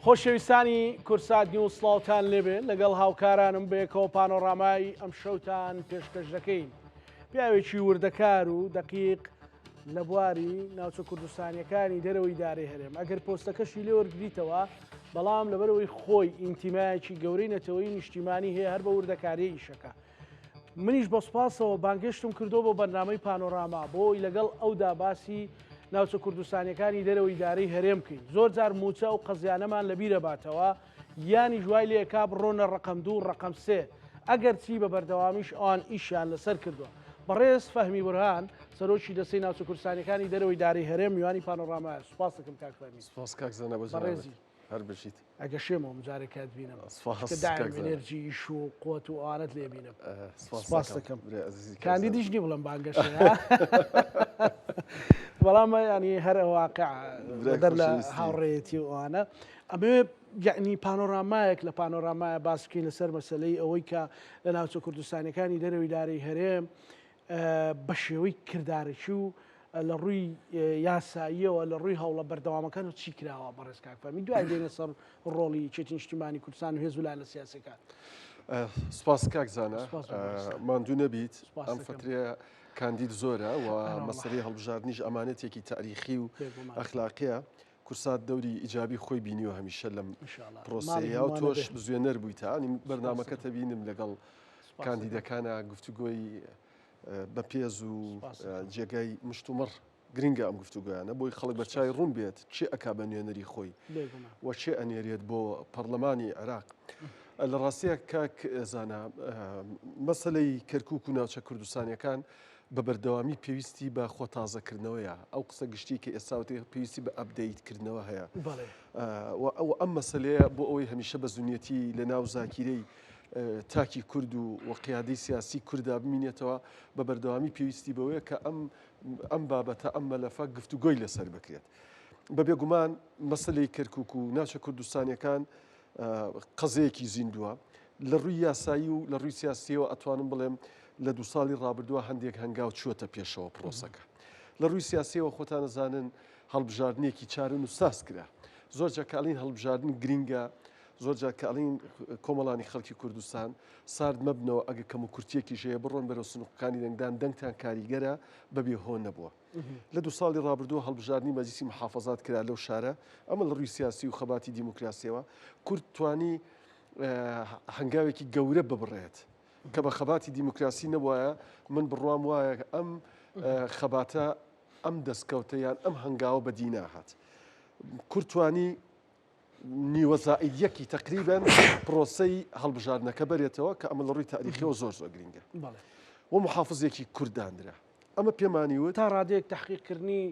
خۆشەویستانی کوردسات نیوز سڵاوتان لێبێ لەگەڵ هاوکارانم بەیەکەوە پانۆرامای ئەم شەوتان پێشکەش دەکەین پیاوێکی وردەکار و دەقیق لە بواری ناوچە کوردستانیەکانی دەرەوەی دارەی هەرێم ئەگەر پۆستەکەشی لێ وەرگریتەوە بەڵام لەبەرەوەی خۆی ئینتیمایەکی گەورەی نەتەوەی نیشتیمانی هەیە هەر بە وردەکاری ئیشەکە منیش بە سوپاسەوە بانگهێشتم کردووە بۆ بەرنامەی پانۆراما بۆ ئەوەی لەگەڵ ئەودا باسی ناوچە کوردستانیەکانی دەرەوەی دارەی هەرێم بکەین. زۆر جار مووچە ئەو قەزیانەمان لەبیرە باتەوە یانیش وای لێکا بڕۆنە ڕەقەم دوو ڕەقەم سێ ئەگەرچی بە بەردەوامیش ئەوان ئیشیان لەسەر کردووە. بەڕێز فەهمی بورهان سەرۆکی دەستەی ناوچە کوردستانیەکانی دەرەوەی دارەی هەرێم میوانی پانۆرامایە. سوپاس دەکەم کاک فەهمی. سوپاس کاک زانا بۆ جەنابت. بەڕێزی. هەر بژیت. ئەگەشێمەوە ئەم جارێک کات بینم سپاس چونکە دایم کاک زانا. ئێنێرجی ئیش و قوت و ئەوانەت لێ بینم. سپاس سپاس دەکەم دەکەم. برای ئەزیزی کاک زانا. کاندیدیش نی بڵێم بانگەشەیە بەڵام یانی هەر واقع برای بەدەر لە خۆشەویستی. هاوڕێیەتی و ئەوانە ئەمەوێ یعنی پانۆرامایەک لە پانۆرامایە باس بکەین لەسەر مەسەلەی ئەوەی کە لە ناوچە کوردستانیەکانی دەرەوەی دارەی هەرێم بە شێوەی کردارەکی و لە ڕووی یاساییەوە لە ڕووی هەوڵە بەردەوامەکان و چی کراوە بەڕێز کاک فەرمی دوای دێنە سەر ڕۆڵی یەکێتی نیشتیمانی کوردستان و هێز و لایەنە سیاسیەکان. سپاس کاک زانا سپاس بۆ بەڕێزتان. ماندوو نەبیت سپاس ئەم دەکەم. فترەیە کاندید زۆرە و ئەرەوەڵا. مەسەلەی هەڵبژاردنیش ئەمانەتێکی تاریخی و بێگومان. ئەخلاقیە کورسات دەوری ئیجابی خۆی بینیوە هەمیشە لەم ئینشاڵا. ماڵی پرۆسەیە و هەمووانە تۆش بێ. بزوێنەر بوویتە ئەنی سپاس بەرنامەکە دەکەم. تەبینم لەگەڵ سپاس دەکەم. کاندیدەکانە گفتوگۆی بەپێز و سپاس دەکەم. جێگای مشتومڕ گرنگە ئەم گفتوگۆیانە بۆی خەڵک بەرچاوی ڕوون بێت کێ ئەکا بە نوێنەری خۆی بێگومان. و کێ ئەنێرێت بۆ پەڕلەمانی عێراق. لە ڕاستییا کاک زانا مەسەلەی کەرکوک و ناوچە کوردستانیەکان بە بەردەوامی پێویستی بە خۆ تازەکردنەوەیە ئەو قسە گشتی کە ئێستا وتێ پێویستی بە update کردنەوە هەیە بەڵێ. و ئەو ئەم مەسەلەیە بۆ ئەوەی هەمیشە بە زونیەتی لە ناو زاکیرەی تاکی کورد و و قیادەی سیاسی کوردا بمینێتەوە بە بەردەوامی پێویستی بەوەیە کە ئەم ئەم بابەتە ئەم مەلەفە گفتوگۆی لەسەر بکرێت. بە بێگومان مەسەلەی کەرکوک و ناوچە کوردستانیەکان قەزەیەکی زیندووە. لە ڕووی یاسایی و لە ڕووی سیاسیەوە ئەتوانم بڵێم لە دوو ساڵی ڕابردووە هەندێک هەنگاو چووەتە پێشەوە پرۆسەکە. لە ڕووی سیاسیەوە خۆتان ئەزانن هەڵبژاردنێکی چارەنووسساز کرا. زۆر جار کە ئەڵێین هەڵبژاردن گرینگە، زۆر جار کە ئەڵێین کۆمەڵانی خەڵکی کوردستان سارد مەبنەوە ئەگەر کەموکورتیەکیش هەیە بڕۆن بەرەو سنوقەکانی دەنگدان دەنگتان کاریگەرە بەبێ هۆ نەبووە. لە دوو ساڵی ڕابردوو هەڵبژاردنی مەجلیسی محافەزات کرا لەو شارە ئەمە لە ڕووی سیاسی و خەباتی دیموکراسیەوە کورد توانی هەنگاوێکی گەورە ببڕێت کە بە خەباتی دیموکراسی نەبوایە من بڕوام وایە ئەم خەباتە ئەم دەستکەوتە یان ئەم هەنگاوە بەدی ناهات کورد توانی نیوە زائید یەکی تەقریبەن پرۆسەی هەڵبژاردنەکە بەرێتەوە کە ئەمە لە ڕووی تاریخیەوە زۆر زۆر گرینگە و محافزێکی کورد دانرا ئەمە پێمانی وت تا ڕادەیەک تەحقیقکردنی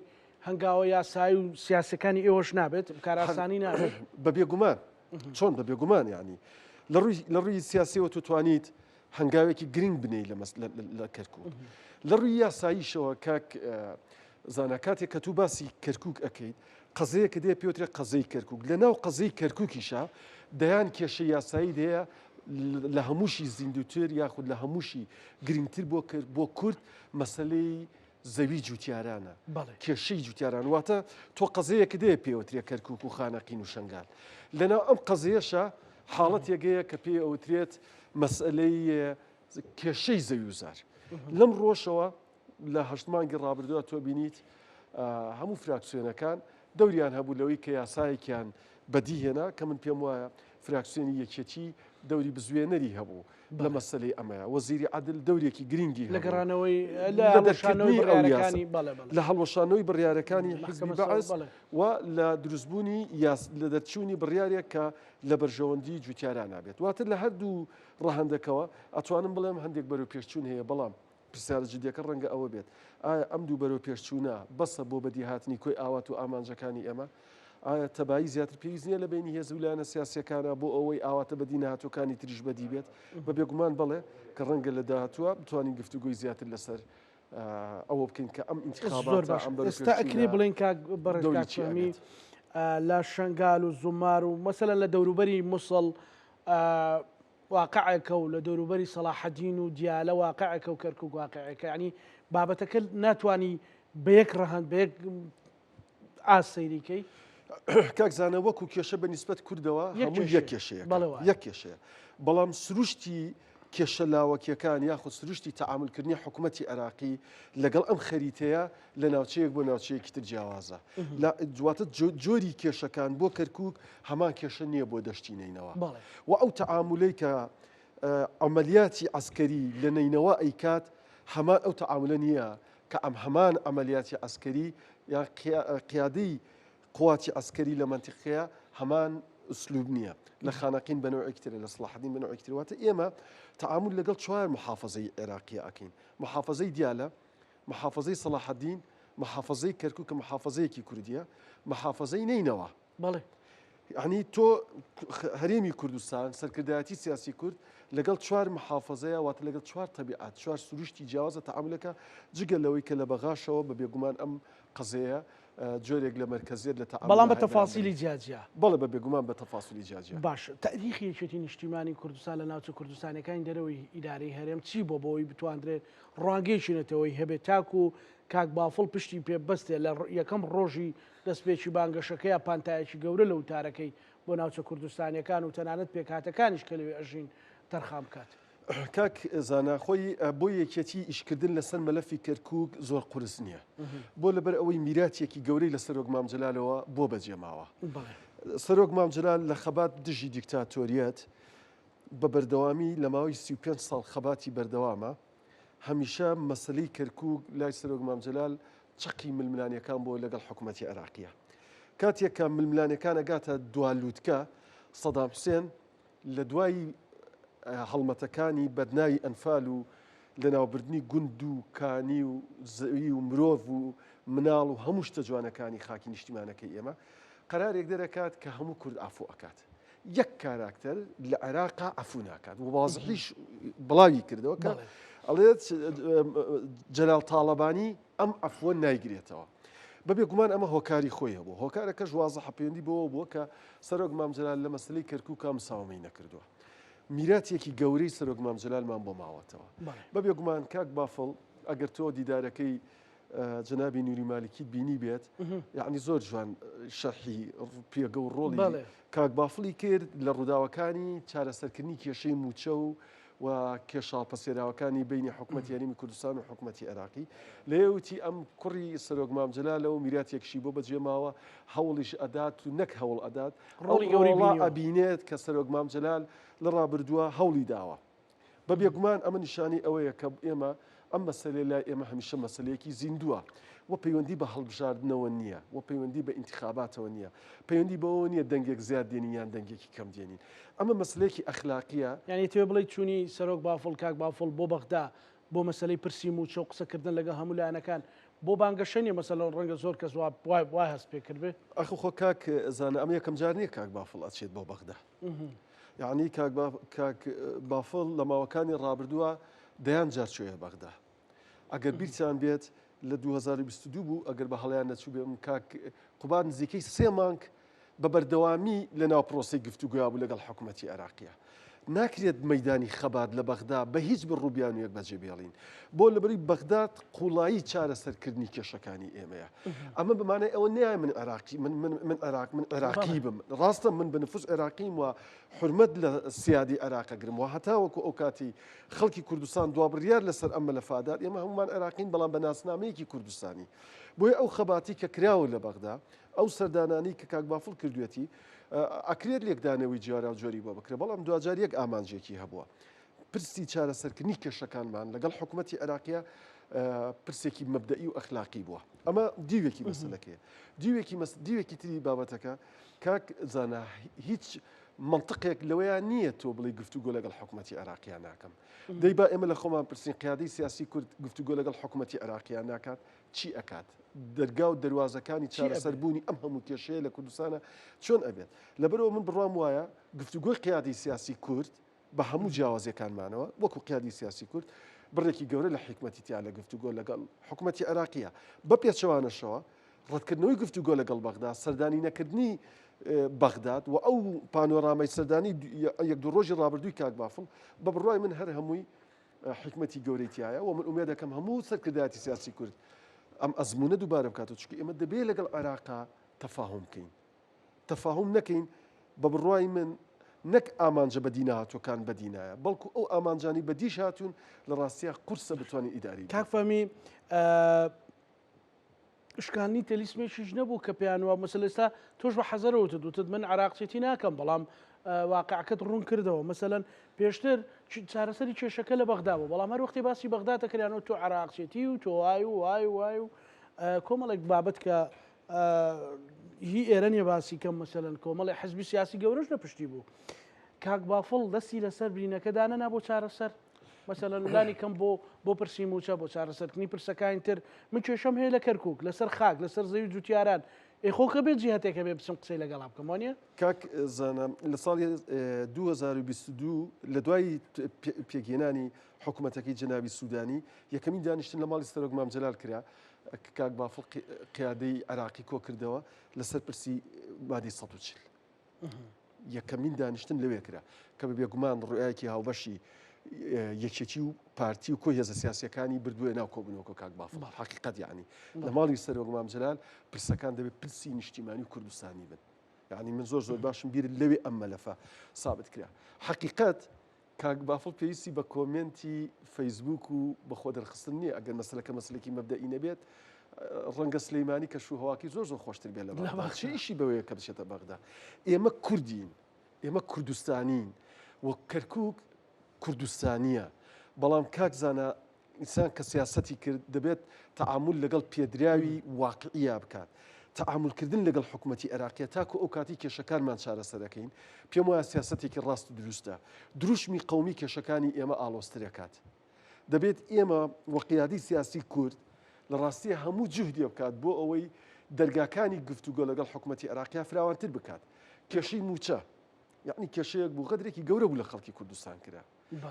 هەنگاوە یاسایی و سیاسەکانی ئێوەش نابێت کارئاسانی نابێت بە بێگومان چۆن بە بێگومان ینی لە ڕووی لە ڕووی سیاسیەوە تۆ توانیت هەنگاوێکی گرنگ بنێی لە لە کەرکوک لە ڕووی یاساییشەوە کاک زانا کاتێک کە تو باسی کەرکوک ئەکەیت قەزەیەکە دێ پێوترێ قەزەی کەرکوک لە ناو قەزەی کەرکوکیشە دەیان کێشە یاسایی هەیە لە هەمووشی زیندوتر یاخود لە هەمووشی گرنگتر بۆ کرد بۆ کورد مەسلەی زەوی جوتیارانە کێشەی جوتیاران واتە تۆ قەزەیەکە دێ پێوترێ کەرکوک و خانەقین و شنگال لەناو ئەم قەزەیەشە حاڵەتێک هەیە کە پێی ئەوترێت مەسئلەی کێشەی زەوی و زار. لەم ڕۆشەوە لە هەشت مانگی ڕابردووە تۆ بینیت هەموو فراکسیۆنەکان دەوریان هەبوو لەوەی کە یاسایەکیان بەدی هێنا کە من پێم وایە فراکسیۆنی یەکێتی دەوری بزوێنەری هەبوو لە مەسەلەی ئەمەیە وەزیری عەدل دەورێکی گرنگی لە گەڕانەوەی لە دەرکردنی ئەو یاسا لە هەڵوەشانەوەی بڕیارەکانی حزبی بەعس و لە دروستبوونی یاس لە دەرچوونی بڕیارێک کە لە بەرژەوەندی جوتیارانا بێت واتە لە هەردوو ڕەهەندەکەوە ئەتوانم بڵێم هەندێک بەرەو پێشچوون هەیە بەڵام پرسیارە جدیەکە ڕەنگە ئەوە بێت ئایا ئەم دوو بەرەو پێشچوونە بەسە بۆ بەدیهاتنی کۆی ئاوات و ئامانجەکانی ئێمە؟ ئایا تەبایی زیاتر پێویست نییە لە بەینی هێز و لایەنە سیاسییەکانا بۆ ئەوەی ئاواتە بەدی نەهاتووەکانی تریش بەدی بێت؟ بە بێگومان بەڵێ، کە ڕەنگە لە داهاتووە بتوانین گفتوگۆی زیاتر لەسەر ئەوە بکەین کە ئەم زۆر ئینتخاباتە، باش ئەم ئێستا ئەکرێ بەرەوپێشچوونە بڵێین کاک بەڕێز دەوری کاک چی فەهمی ئەبێت؟ لە شەنگال و زومار و مەسەلەن لە دەوروبەری موسڵ واقعێکە و لە دەوروبەری سەڵاحەدین و دیالە واقعێکە و کەرکوک واقعێکە یعنی بابەتەکە ناتوانی بە یەک ڕەهەند بە یەک ئاست سەیری کەی. کاک زانا وەکو کێشە بە نیسبەت کوردەوە هەموو یەک کێشەیە یەک کێشەیە بەڵام سروشتی کێشە لاوەکیەکان یاخود سروشتی تەعامولکردنی حکوومەتی عێراقی لەگەڵ ئەم خەریتەیە لە ناوچەیەک بۆ ناوچەیەکی تر جیاوازە لە دواتە جۆری کێشەکان بۆ کەرکک هەمان کێشە نییە بۆ دەشتی نینەوە و ئەو تەعامولەی کە عملیاتی عسکەری لە نینەوە ئەیکات هەمان ئەو تەعاملە نییە کە ئەم هەمان عملیاتی عسکەری یان قیادەی قواتی عەسکەری لە مەنتیقەیە هەمان ئسلوب نییە لە خانەقین بە نەوعێکی ترە لە سڵاحەدین بە نەوعێکی تر واتە ئێمە تەعامول لەگەڵ چوار محافەزەی عێراقیە ئەکەین محافەزەی دیالە محافەزەی سەڵاحەدین محافەزەی کەرکوک کە محافەزەیەکی کوردیە محافەزەی نەینەوا بەڵێ یعنی تۆ هەرێمی کوردستان سەرکردایەتی سیاسی کورد لەگەڵ چوار محافەزەیە واتە لەگەڵ چوار تەبیعات چوار سروشتی جیاوازە تەعامولەکە جگە لەوەی کە لە بەغاشەوە بە بێگومان ئەم قەزەیە جۆرێک لە مەرکەزیەت لە تەعامول بەڵام بە تەفاسیلی جیا جیا. بەڵێ بە بێگومان بە تەفاسیلی جیا جیا. باشە تاریخی یەکێتی نیشتیمانی کوردستان لە ناوچە کوردستانیەکانی دەرەوەی ئیدارەی هەرێم چی بووە بۆ ئەوەی بتواندرێت ڕوانگەیەکی نەتەوەیی هەبێت تاکو کاک بافڵ پشتی پێ ببەستێ لە یەکەم ڕۆژی دەستپێکی بانگەشەکەیا پانتایەکی گەورە لە وتارەکەی بۆ ناوچە کوردستانیەکان و تەنانەت پێکهاتەکانیش کە لەوێ ئەژین تەرخان بکات؟ کاک زانا خۆی بۆ یەکێتی ئیشکردن لەسەر مەلەفی کەرکوک زۆر قورس نییە بۆ لەبەر ئەوەی میراتێکی گەورەی لە سەرۆک مام جەلالەوە بۆ بەجێماوە سەرۆک مام جەلال لە خەبات دژی دیکتاتۆریەت بە بەردەوامی لە ماوەی 35 ساڵ خەباتی بەردەوامە هەمیشە مەسلەی کەرکوک لای سەرۆک مام جەلال چەقی ململانیەکان بۆ لەگەڵ حکوومەتی عێراقیە کاتێک کە ململانەکان ئەگاتە دوالووتکە سەدام حوسێن لە دوای هەڵمەتەکانی بەدناوی ئەنفال و لەناوبردنی گوند و کانی و زەوی و مرۆڤ و مناڵ و هەموو شتە جوانەکانی خاکی نیشتیمانەکەی ئێمە قەرارێک دەرەکات کە هەموو کورد عەفو ئەکات یەک کاراکتەر لە عێراقا عەفو ناکات و وازحیش بڵاوی کردەوە کە ئەڵێت جەلال تاڵەبانی ئەم عەفوە نایگرێتەوە. بە بێگومان ئەمە هۆکاری خۆی هەبوو، هۆکارەکەش وازحە پەیوەندی بەوە بووە کە سەرۆک مام جەلال لە مەسەلەی کەرکوکا مساوەمەی نەکردووە. میراتێکی گەورەی سەرۆک مام جەلالمان بۆ ماوەتەوە. بە بێگومان کاک بافڵ ئەگەر تۆ دیدارەکەی جەنابی نوری مالکیت بینی بێت یعنی زۆر جوان شەرحی پێگە و ڕۆڵی کاک بافڵی کرد لە ڕووداوەکانی چارەسەرکردنی کێشەی مووچە و و کێشە هەڵپەسێراوەکانی بەینی حکومەتی هەرێمی کوردستان و حکومەتی عێراقی. لەوێ وتی ئەم کوڕی سەرۆک مام جەلالە و میراتێکشی بۆ بەجێ ماوە، هەوڵیش ئەدات و نەک هەوڵ ئەدات، ئەو ڕۆڵی گەورەی ڕۆڵە بینیوە. ئەبینێت کە سەرۆک مام جەلال لە ڕابردووە هەوڵی داوە. بە بێگومان ئەمە نیشانەی ئەوەیە کە ئێمە ئەم مەسەلەیە لای ئێمە هەمیشە مەسەلەیەکی زیندووە و پەیوەندی بە هەڵبژاردنەوە نییە و پەیوەندی بە ئینتخاباتەوە نییە، پەیوەندی بەوەوە نییە دەنگێک زیاد دێنین یان دەنگێکی کەم دێنین. ئەمە مەسەلەیەکی ئەخلاقییە. یانی ئەتەوێ بڵێی چوونی سەرۆک بافڵ، کاک بافڵ بۆ بەغدا بۆ مەسەلەی پرسی مووچە و قسەکردن لەگەڵ هەموو لایەنەکان بۆ بانگەشە نییە مەسەلەن ڕەنگە زۆر کەس وا وای هەست پێ کردبێ؟ ئەخ خۆ کاک زانا ئەمە یەکەم جار نییە کاک بافڵ ئەچێت بۆ بەغدا. یەعنی کاک کاک بافڵ لە ماوەکانی ڕابردووە دەیان جار چۆیە بەغدا. ئەگەر بیرتان بێت لە 2022 بوو ئەگەر بە هەڵیان نەچوو بێم کاک قوباد نزیکەی سێ مانگ بە بەردەوامی لە ناو پرۆسەی گفتوگۆیا بوو لەگەڵ حکوومەتی عێراقیە. ناکرێت مەدانی خەبات لە بەغدا بە هیچ بڕ و بیانوویەک بەجێ بێڵین. بۆ لەبەری بەغداد قوڵایی چارەسەرکردنی کێشەکانی ئێمەیە. ئەمە بەمانای ئەوە نییە من عێراقی من من من عێراق من عێراقی بم ڕاستە من بە نفوس عێراقیم و حرمەت لە سیادی عێراق ئەگرم و هەتاوەکو ئەو کاتی خەڵکی کوردستان دوابڕیار لەسەر ئەم مەلەفادات ئێمە هەمومان عێراقین بەڵام بە ناسنامەیەکی کوردستانی بۆیە ئەو خەباتی کە کراوە لە بەغدا ئەو سەردانانی کە کاک بافڵ کردوێتی ئەکرێت لێکدانەوەی جۆراوجۆری بۆ بکرێت بەڵام دواجار یەک ئامانجێکی هەبووە پرسی چارەسەرکردنی کێشەکانمان لەگەڵ حکوومەتی عێراقیە پرسێکی مەبدەئی و ئەخلاقی بووە ئەمە دیوێکی مەسلەکەیە دیوێکی دیوێکی تری بابەتەکە کاک زانا هیچ منطقێک لەوەیان نییە تۆ بڵێ گفتوگۆ لەگەڵ حکوومەتی عێراقیان ناکەم دەی با ئێمە لە خۆمان پرسین قیادەی سیاسی کورد گفتوگۆ لەگەڵ حکوومەتی عێراقیان ناکات چی ئەکات دەرگا و دەواازەکانی چارەسەربوونی ئەم هەموو کێشەیە لە کوردستانە چۆن ئەبێت لەبەرەوە من بڕوام وایە گفتوگۆی قیادی سیاسی کورد بە هەموو جیاوازیەکانمانەوە وەکو قیادی سیاسی کورد بڕێکی گەورە لە حیکمەتی تیا لە گفتوگۆ لەگەڵ حکومەتی عێراقیە بە پێچەوانەشەوە ڕەتکردنەوەی گفتوگۆ لەگەڵ بەغدا سەردانی نەکردنی بەغداد و ئەو پانۆرامای سەردانی یەک دوو ڕۆژی ڕابردووی کاک بافڵ بە بڕوای من هەر هەمووی حکمەتی گەورەی تایە و من ئومێد دەکەم هەموو تەفاهوم نەکەین بە بڕوای من نەک ئامانجە بەدی نەهاتووەکان بەدی نایە بەڵکو ئەو ئامانجانەی بەدیش هاتوون لە ڕاستیا قورسە بتوانین ئیداری کاک بدەین. فەهمی شکاندنی تەلیسمێکیش نەبوو کە پێیان وا مەسەلەن ئێستا تۆش بە حەزەرەوە وتت وتت من عراقچێتی ناکەم بەڵام واقعەکەت ڕوون کردەوە مەسەلەن پێشتر چارەسەری کێشەکە لە بەغدا بوو بەڵام هەر وەختی باسی بەغدا دەکریانەوە تۆ عراقچێتی و تۆ وای و وای و وای و کۆمەڵێک بابەت کە هی ئێرە نیە باسی کەم مەسەلەن کۆمەڵی حزبی سیاسی گەورەش لە پشتی بوو کاک بافڵ دەستی لەسەر برینەکە دانەنا بۆ چارەسەر مەسەلەن لانی کەم بۆ بۆ پرسی موچە بۆ چارەسەرکردنی پرسەکانی تر من کێشەم هەیە لە کەرکک لەسەر خاک لەسەر زەوی جوتیاران ئێ خۆ کە بێت جیهتێک هەبێ بچم قسەی لەگەڵا بکەم وانە؟ کاک زانا لە ساڵی 2022 لە دوای پێکهێنانی حکوومەتەکەی جەنابی سوودانی یەکەمین دانیشتن لە ماڵی سەرۆک مام جەلال کرا کاک بافڵ قیادەی عێراقی کۆکردەوە لەسەر پرسی مادەی 140 یەکەمین دانیشتن لەوێ کرا کە بە بێگومان ڕوئایەکی هاوبەشی یەکێتی و پارتی و کۆی هێزە سیاسەکانی بردووە ناو کۆبوونەوەکە کاک بافڵ حقیقت یعنی لە ماڵی سەرۆک مام جەلال پرسەکان دەبێت پرسی نیشتیمانی و کوردستانی بن یعنی من زۆر زۆر باشم بیر لەوێ ئەم مەلەفە سابت کرا حقیقت کاک بافڵ پێویستی بە کۆمێنتی فەیسبووک و بە خۆ دەرخستن نییە، ئەگەر مەسەلەکە مەسەلەکی مەبدەئی نەبێت، ڕەنگە سلەیمانی کەش و هەواکەی زۆر زۆر خۆشتر بێت لە بەغدا، چ ئیشی بەوەیە کە بچێتە بەغدا؟ ئێمە کوردین، ئێمە کوردستانین و کەرکووک کوردستانییە، بەڵام کاک زانا ئینسان کە سیاسەتی کرد دەبێت تەعامول لەگەڵ پێدراوی واقعیا بکات. تەعامولکردن لەگەڵ حکومەتی عێراقیە تاکو ئەو کاتی کێشەکانمان چارەسەرەکەین پێم وایە سیاسەتێکی ڕاست و دروستە. دروشمی قەومی کێشەکانی ئێمە ئاڵۆزترەکات. دەبێت ئێمە و قیادی سیاسی کورد لە ڕاستیە هەموو جوهدێ بکات بۆ ئەوەی دەرگاکانی گفتوگۆ لەگەڵ حکومەتی عێراقیا فراوانتر بکات. کێشەی مووچە یەعنی کێشەیەک بوو غەدرێکی گەورە بوو لە خەڵکی کوردستان کرا.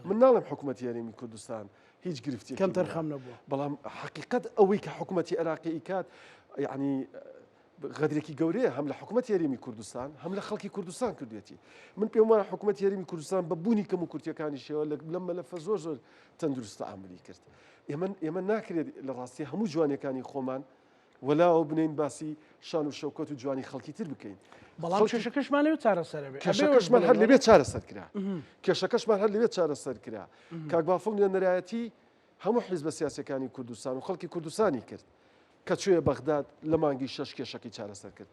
من ناڵێم حکوومەتی هەرێمی کوردستان هیچ گرفتی کەم تەرخەم نەبووە بەڵام حقیقت ئەوەی کە حکوومەتی عێراقی ئیکات یعنی غەدرێکی گەورەیە هەم لە حکوومەت هەرێمی کوردستان هەم لە خەڵکی کوردستان کردێتی من پێم وایە حکوومەت هەرێمی کوردستان بە بوونی کەم و کورتیەکانی شێوە لەم مەلەفە زۆر زۆر تەندروست عاملی کرد ئێمە ئێمە ناکرێت لە ڕاستی هەموو جوانەکانی خۆمان وەلاوە بنێین باسی شان و شەوکەت و جوانی خەڵکی تر بکەین. بەڵام کێشەکەشمان لەوێ چارەسەر ئەبێ. کێشەکەشمان هەر لەوێ چارەسەر کرا. کێشەکەشمان هەر لەوێ چارەسەر کرا. کاک بافڵ نوێنەرایەتی هەموو حیزبە سیاسیەکانی کوردستان و خەڵکی کوردستانی کرد کە چوویە بەغداد لە مانگی شەش کێشەکەی چارەسەر کرد.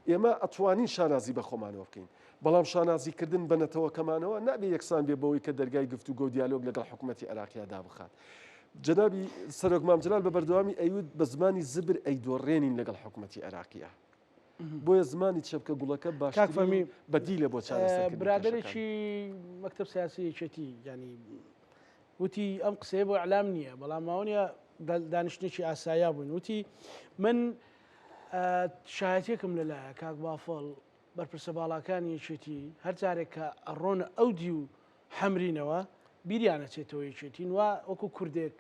ئێمە ئەتوانین شانازی بە خۆمانەوە بکەین. بەڵام شانازی کردن بە نەتەوەکەمانەوە نابێ یەکسان بێ بەوەی کە دەرگای گفتوگۆ و دیالۆگ لەگەڵ حکومەتی عێراقیا دابخات. جەنابی سەرۆک مام جەلال بە بەردەوامی ئەیوت بە زمانی زبر ئەیدۆڕێنین لەگەڵ حکومەتی عێراقیا. بۆیە زمانی چەپکە گوڵەکە کاک فەهمی باشترین بەدیلە بۆ چارەسەرکردنی کێشەکان. برادەرێکی مەکتەب سیاسی یەکێتی یانی وتی ئەم قسەیە بۆ ئیعلام نییە بەڵام ماوە نییە دانیشتنێکی ئاساییا بووین وتی من شایەتێکم لەلایە کاک بافڵ بەرپرسە باڵاکانی یەکێتی هەر جارێک کە ئەڕۆنە ئەو دیو حەمرینەوە بیریان ئەچێتەوە یەکێتین وا وەکو کوردێک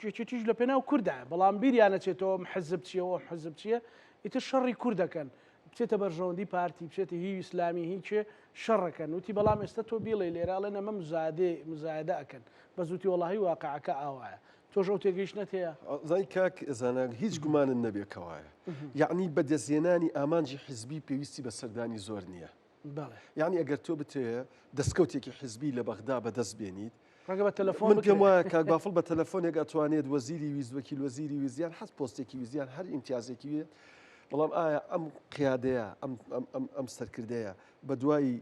یەکێتیش لە پێناو کوردایە بەڵام بیریان ئەچێتەوە ئەم حزب چییە و ئەم حزب چییە ئیتر شەڕی کورد دەکەن بچێتە بەرژەوەندی پارتی بچێتە هی ئیسلامی هی کێ شەڕەکەن وتی بەڵام ئێستا تۆ بیڵێ لێرە ئەڵێن ئەمە مزادێ مزایدە ئەکەن بەس وتی وەڵاهی واقعەکە ئاوایە تۆش ئەو تێگەیشتنەت هەیە؟ زانی کاک زانا هیچ گومانت نەبێ کەوایە یەعنی بەدەستهێنانی ئامانجی حزبی پێویستی بە سەردانی زۆر نییە. یانی ئەگەر تۆ بتەوێ دەستکەوتێکی حزبی لە بەغدا بەدەست بێنیت ڕەنگە بە تەلەفۆن من پێم وایە کاک بافڵ بە تەلەفۆنێک ئەتوانێت وەزیری ویست وەکیل وەزیری ویست یان حەز پۆستێکی ویست یان هەر ئیمتیازێکی وێت بەڵام ئایا ئەم قیادەیە ئەم ئەم ئەم سەرکردەیە بە دوای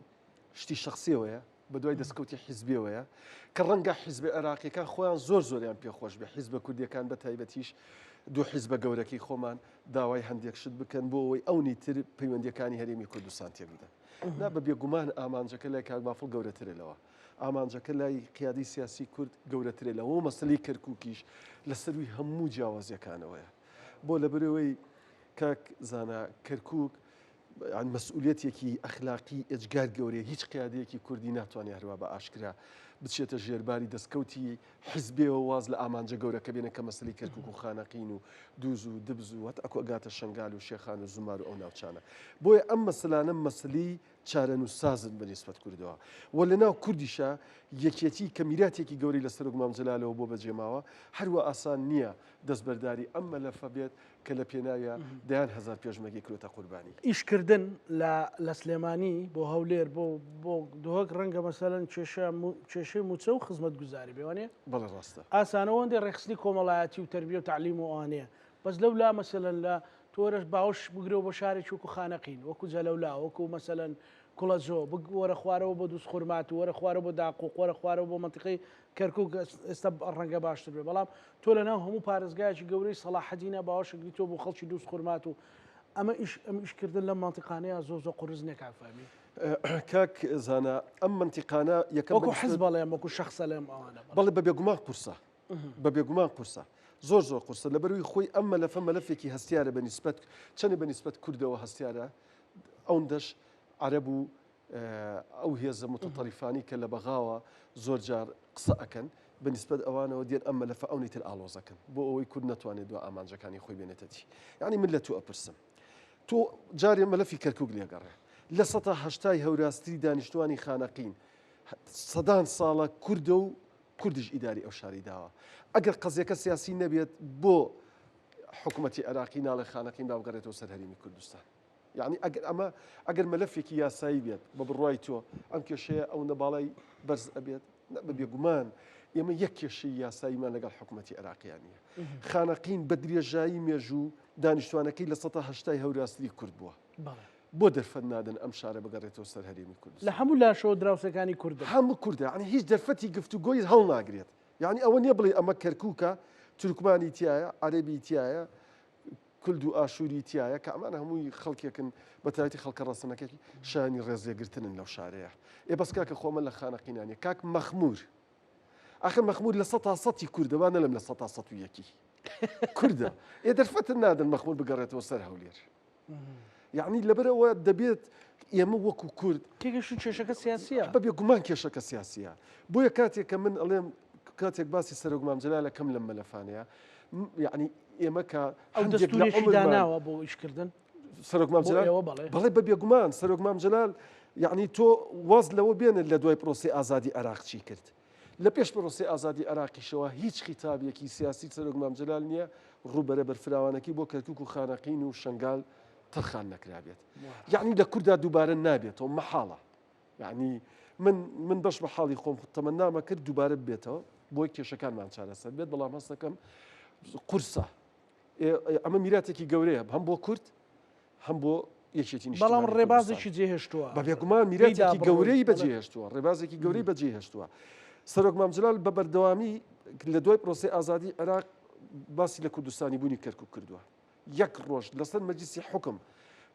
شتی شخصیەوەیە بە دوای دەستکەوتی حیزبیەوەیە کە ڕەنگە حیزبە عێراقیەکان خۆیان زۆر زۆریان پێخۆش بێ حیزبە کوردیەکان بە تایبەتیش دوو حیزبە گەورەکەی خۆمان داوای هەندێک شت بکەن بۆ ئەوەی ئەونی تر پەیوەندیەکانی هەرێمی کوردستان تێک بدەن نا بە بێگومان ئامانجەکە لای کاک بافڵ گەورەترە لەوە ئامانجەکە لای قیادی سیاسی کورد گەورەترە لەوە و مەسەلەی کەرکووکیش لە سەروی هەموو جیاوازیەکانەوەیە بۆ لەبەرەوەی کاک زانا کەرکووک یان مەسئولیەتێکی ئەخلاقی ئێجگار گەورەیە، هیچ قیادەیەکی کوردی ناتوانێت هەروا بە ئاشکرا بچێتە ژێرباری دەستکەوتی حیزبێەوە واز لە ئامانجە گەورەکە بێنە کە مەسەلەی کەرکوک و خانەقین و دووز و دبز و هەتاکو ئەگاتە شەنگال و شێخان و زومار و ئەو ناوچانە. بۆیە ئەم مەسەلانە مەسەلەی چارەنووسسازن بە نیسبەت کوردەوە و لە ناو کوردیشا یەکێتی کە میراتێکی گەورەی لە سەرۆک مام جەلالەوە بۆ بەجێماوە هەروا ئاسان نییە دەستبەرداری ئەم مەلەفە بێت کە لە پێناویا دەیان هەزار پێشمەرگەی کرۆتە قوربانی. ئیشکردن لە لە سلێمانی بۆ هەولێر بۆ بۆ دهۆک ڕەنگە مەسەلەن کێشە کێشەی مووچە و خزمەتگوزاری بێ وانیە؟ بەڵێ ڕاستە. ئاسانە ئەوەندەی ڕێکخستنی کۆمەڵایەتی و تەربیە و تەعلیم و ئەوانەیە بەس لەو لا مەسەلەن لە تۆ وەرە باوەش بگرەوە بۆ شارێکی وەکو خانەقین وەکو جەلەولا وەکو مەسەلەن کوڵەجۆ بگ وەرە خوارەوە بۆ دووزخورماتوو وەرە خوارەوە بۆ داقوق وەرە خوارەوە بۆ مەنتیقەی کەرکوک ئێستا ڕەنگە باشتر بێ بەڵام تۆ لە ناو هەموو پارێزگایەکی گەورەی سەڵاحەدینە باوەشەگری تۆ بۆ خەڵکی دووز خورمات و ئەمە ئیش ئەم ئیشکردن لەم مەنتیقانەیە زۆر زۆر قورس نییە کاک فەهمی. کاک زانا ئەم مەنتیقانە یەکەم وەکو حزب ئەڵێم وەکو شەخس ئەڵێم ئەوانە بەڵێ. بەڵێ بە بێگومان قورسە بە بێگومان قورسە زۆر زۆر قورسە لەبەروی خۆی ئەم مەلەفە مەلەفێکی هەستیارە بە نیسبەت چەنێ بە نیسبەت کوردەوە هەستیارە ئەوندەش عەرەب و ئەو هێزە متطرفانەی کە لە بەغاوە زۆر جار قسە ئەکەن بە نیسبەت ئەوانەوە دێن ئەم مەلەفە ئەونەی تر ئاڵۆزەکەن بۆ ئەوەی کورد نەتوانێت دوا ئامانجەکانی خۆی بێنێتە دی یعنی من لە تۆ ئەپرسم تۆ جارێ مەلەفی کەرکک لێگەڕێ لە سەتا هەشتای هەوراستری دانیشتوانی خانەقین سەدان ساڵە کوردە و کوردیش ئیداری ئەو شاری داوە ئەگەر قەزیەکە سیاسی نەبێت بۆ حکوومەتی عێراقی ناڵێ خانەقین با بگەڕێتەوە سەر هەرێمی کوردستان یەعنی ئەگەر ئەمە ئەگەر مەلەفێکی یاسایی بێت بە بڕوای تۆ ئەم کێشەیە ئەوەندە باڵای بەرز ئەبێت؟ نە بە بێگومان ئێمە یەک کێشەی یاساییمان لەگەڵ حکوومەتی عێراقیان نییە. خانەقین بە درێژایی مێژوو دانیشتوانەکەی لە سەتا هەشتای هەوراستری کورد بووە. بۆ دەرفەت نادەن ئەم شارە بگەڕێتەوە سەر هەرێمی کوردستان؟ لە هەموو لاشەوە دراوسێکانی کوردن. هەموو کوردە یەعنی هیچ دەرفەتی گفتوگۆی هەڵناگرێت. یەعنی ئەوە نییە بڵێی ئەمە کەرکووکە تورکمانی تیایە، عەرەبی تیایە، کلد و ئاشووری تیایە کە ئەمانە هەمووی خەڵکێکن بە تایبەتی خەڵکە ڕەسەنەکەی شایانی ڕێزلێگرتنن لەو شارەیە. ئێ بەس کاکە خۆ ئەمە لە خانەقینا نیە. کاک مەخموور ئاخر مەخموور لە سەتا سەتی کوردە با نەلم لە سەتا سەت و یەکی کوردە. ئێ دەرفەتن نادەن مەخموور بگەڕێتەوە سەر هەولێر. یعنی لەبەرەوە دەبێت ئێمە وەکو کورد تێگەشتن کێشەکە سیاسیە بە بێگومان کێشەکە سیاسیە بۆیە کاتێک کە من ئەڵێم کاتێک باسی سەرۆک مام جەلالە کەم لەم مەلەفانەیە یعنی ئێمە کە ئەو دەستورێکی داناوە بۆ ئیشکردن سەرۆک مام جەلال بەڵێ بە بێگومان سەرۆک مام جەلال یعنی تۆ واز لەوە بێنە لە دوای پرۆسی ئازادی عێراق چی کرد لە پێش پرۆسی ئازادی عێراقیشەوە هیچ خیتابێکی سیاسی سەرۆک مام جەلال نییە ڕووبەرە بەرفراوانەکەی بۆ کەرکک و خانەقین و شنگال تەرخان نەکرابێت یعنی لە کووردا دووبارە نابێتەوە مەحاڵە یعنی من من بەش بە حاڵی خۆم تەمەنامە کرد دووبارە ببێتەوە بۆی کێشەکانمان چارەسەر بێت بەڵام هەستەکەم قورسە ئەمە میراتێکی گەورەیە هەم بۆ کورد هەم بۆ یەکێتی بەڵام ڕێبازێکی جێهێشتووە بە بێگومان میراتێکی گەورەی بەجێهێشتووە ڕێبازێکی گەورەی بەجێهێشتووە سەرۆک مام جەلال بە بەردەوامی لە دوای پرۆسی ئازادی عێراق باسی لە کوردستانی بوونی کەرکک کردووە یەک ڕۆژ لەسەر مەجلیسی حوکم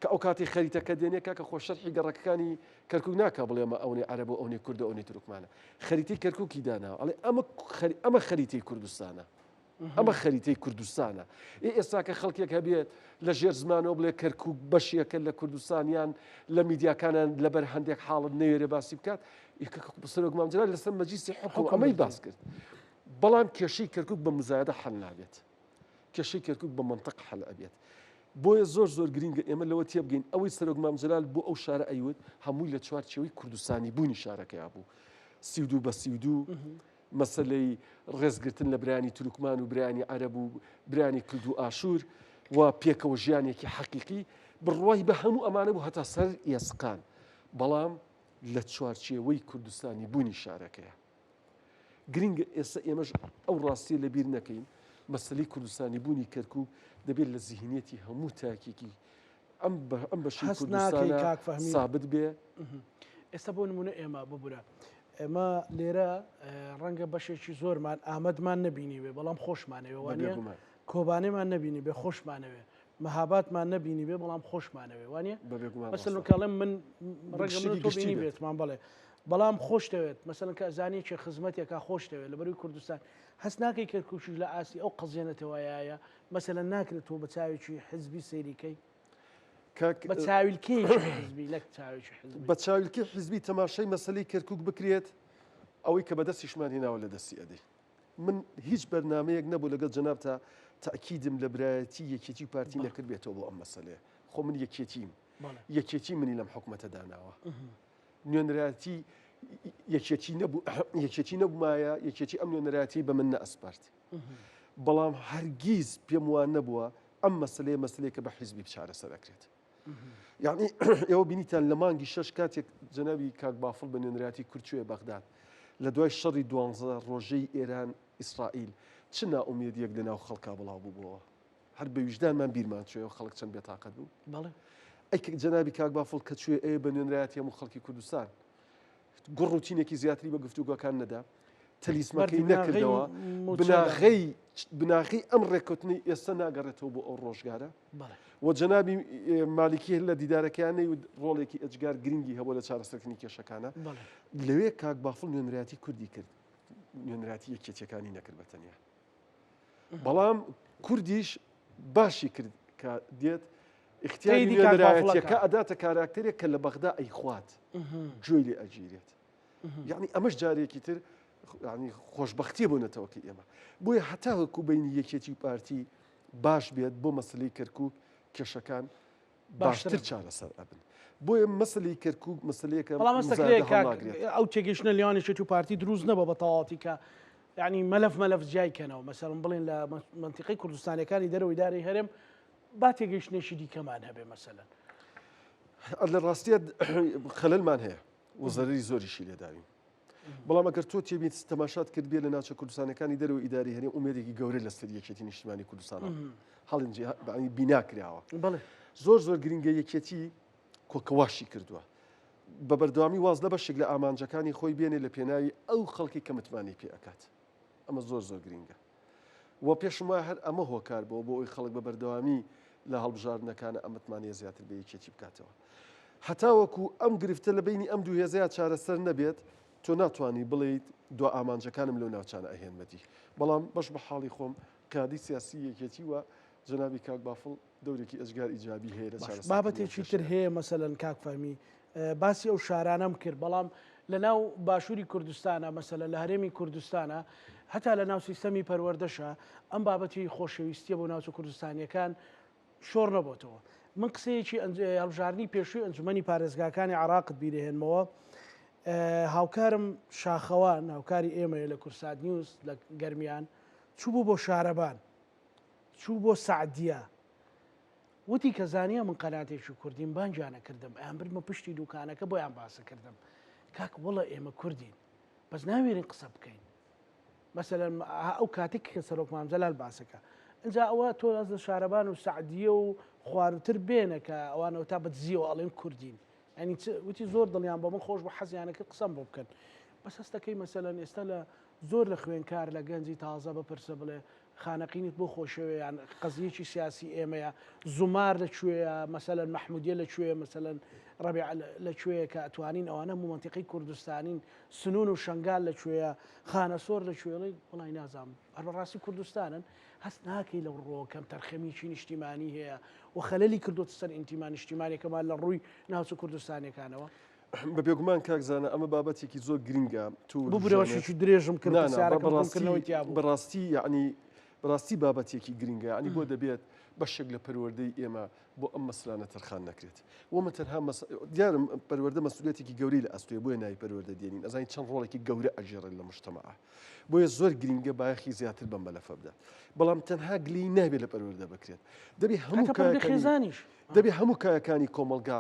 کە ئەو کاتی خەریتەکە دێنێ کاکە خۆ شەرحی گەڕەکەکانی کەرکک ناکا بڵێ ئەمە ئەونەی عەرەب و ئەونەی کوردە ئەونەی تورکمانە خەریتەی کەرککی داناوە ئەڵێ ئەمە ئەمە خەریتەی کوردستانە ئەمە خەریتەی کوردستانە ئێ ئێستا کە خەڵکێک هەبێت لە ژێر زمانەوە بڵێ کەرکک بەشێکە لە کوردستانیان لە میدیاکانیان لەبەر هەندێک حاڵت نەوێرێ باسی بکات سەرۆک مام جەلال لەسەر مەجلیسی حکوم ئەمەی باس کرد بەڵام کێشەی کەرکک بە مزایدە حل نابێت کێشەی کەرکوک بە مەنتق حەل ئەبێت. بۆیە زۆر زۆر گرینگە ئێمە لەوە تێبگەین ئەوەی سەرۆک مام جەلال بۆ ئەو شارە ئەیوت هەمووی لە چوار چێوەی کوردستانی بوونی شارەکەیا بوو. 32 بە 32 مەسەلەی ڕێزگرتن لە برایانی تورکمان و برایانی عەرەب و برایانی کلد و ئاشوور و پێکەوە ژیانێکی حەقیقی بڕوای بە هەموو ئەمانە بوو هەتا سەر ئێسقان بەڵام لە چوارچێوەی کوردستانی بوونی شارەکەیە. گرنگە ئێستا ئێمەش ئەو ڕاستیە لەبیر نەکەین، مەسەلەی کوردستانی بوونی کەرکوک دەبێت لە زیهنیەتی هەموو تاکێکی ئەم ئەم بەشی هەست ناکەی کوردستانە کاک فەهمی سابت بێ. ئێستا بۆ نمونە ئێمە ببورە ئێمە لێرە ڕەنگە بەشێکی زۆرمان ئامەدمان نەبینیبێ بەڵام خۆشمانەوێ بە وانە بێگومان. کۆبانێمان نەبینیبێ خۆشمانەوێ مەهابادمان نەبینیبێ بەڵام خۆشمانەوێ وانە بە بێگومان مەسەلەن ڕاستە. کە ئەڵێم من ڕەنگە من شتێکی و تۆ گشتی بێت. بینیبێتمان بەڵێ بەڵام خۆشتەوێت مەسەلەن کە ئەزانی کێ خزمەتێکا خۆشتەوێت لەبەروی کوردستان هەست ناکەی کەرکوکیش لە ئاستی ئەو قەزیە نەتەوەیایە مەسەلەن ناکرێت تۆ بە چاوێکی حزبی سەیری کەی کاک بە چاویلکەیەکی حزبی نەک چاوێکی حزبی بە چاویلکەی حزبی تەماشای مەسەلەی کەرکوک بکرێت. ئەوەی کە بەدەستیشمان هێناوە لە دەستی ئەدەین. من هیچ بەرنامەیەک نەبوو لەگەڵ جەنابتا تەئکیدم لە برایەتی یەکێتی و پارتی نەکردبێتەوە بۆ ئەم مەسەلەیە. خۆ من یەکێتیم. یەکێتی منی لەم حکومەتە داناوە. نوێنەرایەتی یەکێتی نەبوو یەکێتی نەبوومایە یەکێتی ئەم نوێنەرایەتی بە من نەئەسپارد. بەڵام هەرگیز پێم وان نەبووە ئەم مەسلەیە مەسلەیەکە بە حیزبی چارەسەر ئەکرێت. یعنی ئێوە بینیتان لە مانگی شەش کاتێک جەنابی کاک بافڵ بە نوێنەرایەتی کورد چووە بەغداد لە دوای شەڕی دوانزە ڕۆژەی ئێران ئیسرائیل چ نائومێدیەک لە ناو خەڵکا بڵاو بووبووەوە هەر بە ویژدانمان بیرمان چووەوە خەڵک چەند بێتاقەت بوو بەڵێ ئەی جەنابی کاک بافڵ کە چوێ ئەیە بە نوێنەرایەتی هەموو خەڵکی کوردستان گوڕ و تینێکی زیاتری بە گفتوگۆکان نەدا تەلیسمەکەی نەکردەوە بناغەی بناغەی ئەم ڕێککەوتنەی ئێستا ناگەڕێتەوە بۆ ئەو ڕۆژگارە و جەنابی مالیکی لە دیدارەکەیان نەیوت ڕۆڵێکی ئەجگار گرنگی هەبوو لە چارەسەرکردنی کێشەکانە لەوێ کاک بافڵ نوێنەرایەتی کوردی کرد نوێنەرایەتی یەکێتیەکانی نەکرد بە تەنیا بەڵام کوردیش باشی کرد کە دێت اختیاری نوێنەرایەتیەکە ئەداتە کاراکتەرێک کە لە بەغدا ئەیخوات گوێی لێ ئەگیرێت یعنی ئەمەش جارێکی تر ینی خۆشببختیە بۆ نەتەوەکەی ئێمە بۆیە هەتا وەکو بینی یەکێتی و پارتی باش بێت بۆ مەسلی کەرکک کێشەکان باشتر چارەسەر ئەبن بۆیە مەسلی کەرکک مەسلەیەکە ئەو تێگەشتە لێوان یەکێتی و پارتی دروست نەبە بە تەواوەتی کە یعنی مەلەف مەلەف جیای کەنەوە مەسەڵم بڵێن لە منتیقی کوردستانەکانی دەرەوەی دارەی هەرێم با تێگەیشتنێکی دیکەمان هەبێ مەسەلەن. لە ڕاستیە خەلەلمان هەیە و زەرەری زۆریشی لێداوین. بەڵام ئەگەر تۆ تێبیت تەماشات کرد بێ لە ناوچە کوردستانەکانی دەرەوە ئیداری هەرێم ئومێدێکی گەورە لەسەر یەکێتی نیشتمانی کوردستان هەڵنجی بینا کراوە زۆر زۆر گرنگە یەکێتی کۆکەواشی کردووە بە بەردەوامی واز لە بەشێک لە ئامانجەکانی خۆی بێنێ لە پێناوی ئەو خەڵکی کە متمانەی پێ ئەکات ئەمە زۆر زۆر گرنگە و پێشم وایە هەر ئەمە هۆکار بووە بۆ ئەوەی خەڵک بە بەردەوامی لە هەڵبژاردنەکانە ئەم متمانەیە زیاتر بە یەکێتی بکاتەوە. هەتاوەکو ئەم گرفتە لە بەینی ئەم دوو هێزەیا چارەسەر نەبێت، تۆ ناتوانی بڵێیت دوا ئامانجەکانم لەو ناوچانە ئەهێنمە دی. بەڵام بەش بە حاڵی خۆم قیادەی سیاسی یەکێتی و جەنابی کاک بافڵ دەورێکی ئێجگار ئیجابی هەیە لە باش چارەسەرکردنی ئەم بابەتێکی تر کێشەیە. هەیە مەسەلەن کاک فەهمی باسی ئەو شارانەم کرد بەڵام لە ناو باشووری کوردستانە مەسەلە لە هەرێمی کوردستانە هەتا لە ناو سیستەمی پەروەردەشە ئەم بابەتی خۆشەویستیە بۆ ناوچە کوردستانیەکان شۆڕ نەبۆتەوە من قسەیەکی هەڵبژاردنی پێشووی ئەنجومەنی پارێزگاکانی عراقت بیرهێنمەوە هاوکارم شاخەوان هاوکاری ئێمەیە لە کورسات نیوز لە گەرمیان چوو بوو بۆ شارەبان چوو بۆ سعدیە وتی کە زانیان من قەناتێکی کوردیم بانگیان ئەکردم ئەیان بردمە پشتی دوکانەکە بۆیان باس ئەکردم کاک وەڵە ئێمە کوردین بەس ناوێرین قسە بکەین مەسەلەن ئەو کاتێک کە سەرۆک مام جەلال باسەکە ئینجا ئەوە تۆ ئەز لە شارەبان و سعدیە و خواروتر بێنە کە ئەوانەوە تا بە دزیەوە ئەڵێن کوردین ئەنی وتی زۆر دڵیان بە من خۆش بوو حەزیانە کرد قسەم بۆ بکەن بەس هەستەکەی مەسەلەن ئێستا لە زۆر لە خوێنکار لە گەنجی تازە بپرسە بڵێ خانەقینت بۆ خۆشەوێ یان قەزیەکی سیاسی ئێمەیە زومار لە کوێیە مەسەلەن مەحمودیە لە کوێیە مەسەلەن ڕەبیع لە کوێیە کە ئەتوانین ئەوانە هەموو مەنتیقەی کوردستانین سنون و شەنگال لە کوێیە خانەسۆر لە کوێ ڵێ وەڵای نازانم هەر بەڕاستی کوردستانن هەست ناکەی لەو ڕۆ کەم تەرخەمیی نیشتیمانی هەیە و خەلەلی کردوتە سەر ئینتیما نیشتیمانێکەمان لە ڕووی ناوچە کوردستانیەکانەوە. بە بێگومان کاک زانا ئەمە بابەتێکی زۆر گرنگە تو ببورە بەشێکی درێژم کرد نا نا پرسیارەکەم بەڕاستی ڕوونکردنەوەی تیا بوو. بەڕاستی یعنی بەڕاستی بابەتێکی گرنگە یعنی بۆ دەبێت بەشێک لە پەروەردەی ئێمە بۆ ئەم مەسلانە تەرخان نەکرێت ومە تەنها مەس... دیارم پەروەردە مەسئولیەتێکی گەورەی لە ئەستۆیە بۆیە ناوی پەروەردە دێنین ئەزانین چەند ڕۆڵێکی گەورە ئەگێڕێت لە مجتەمەعا بۆیە زۆر گرنگە بایەخی زیاتر بەم مەلەفە بدات بەڵام تەنها گلەیی نابێت لە پەروەردە بکرێت دەبێ هەموو کاکە پەروەردەی کایەکانی خێزانیش دەبێ هەموو کایەکانی کۆمەڵگا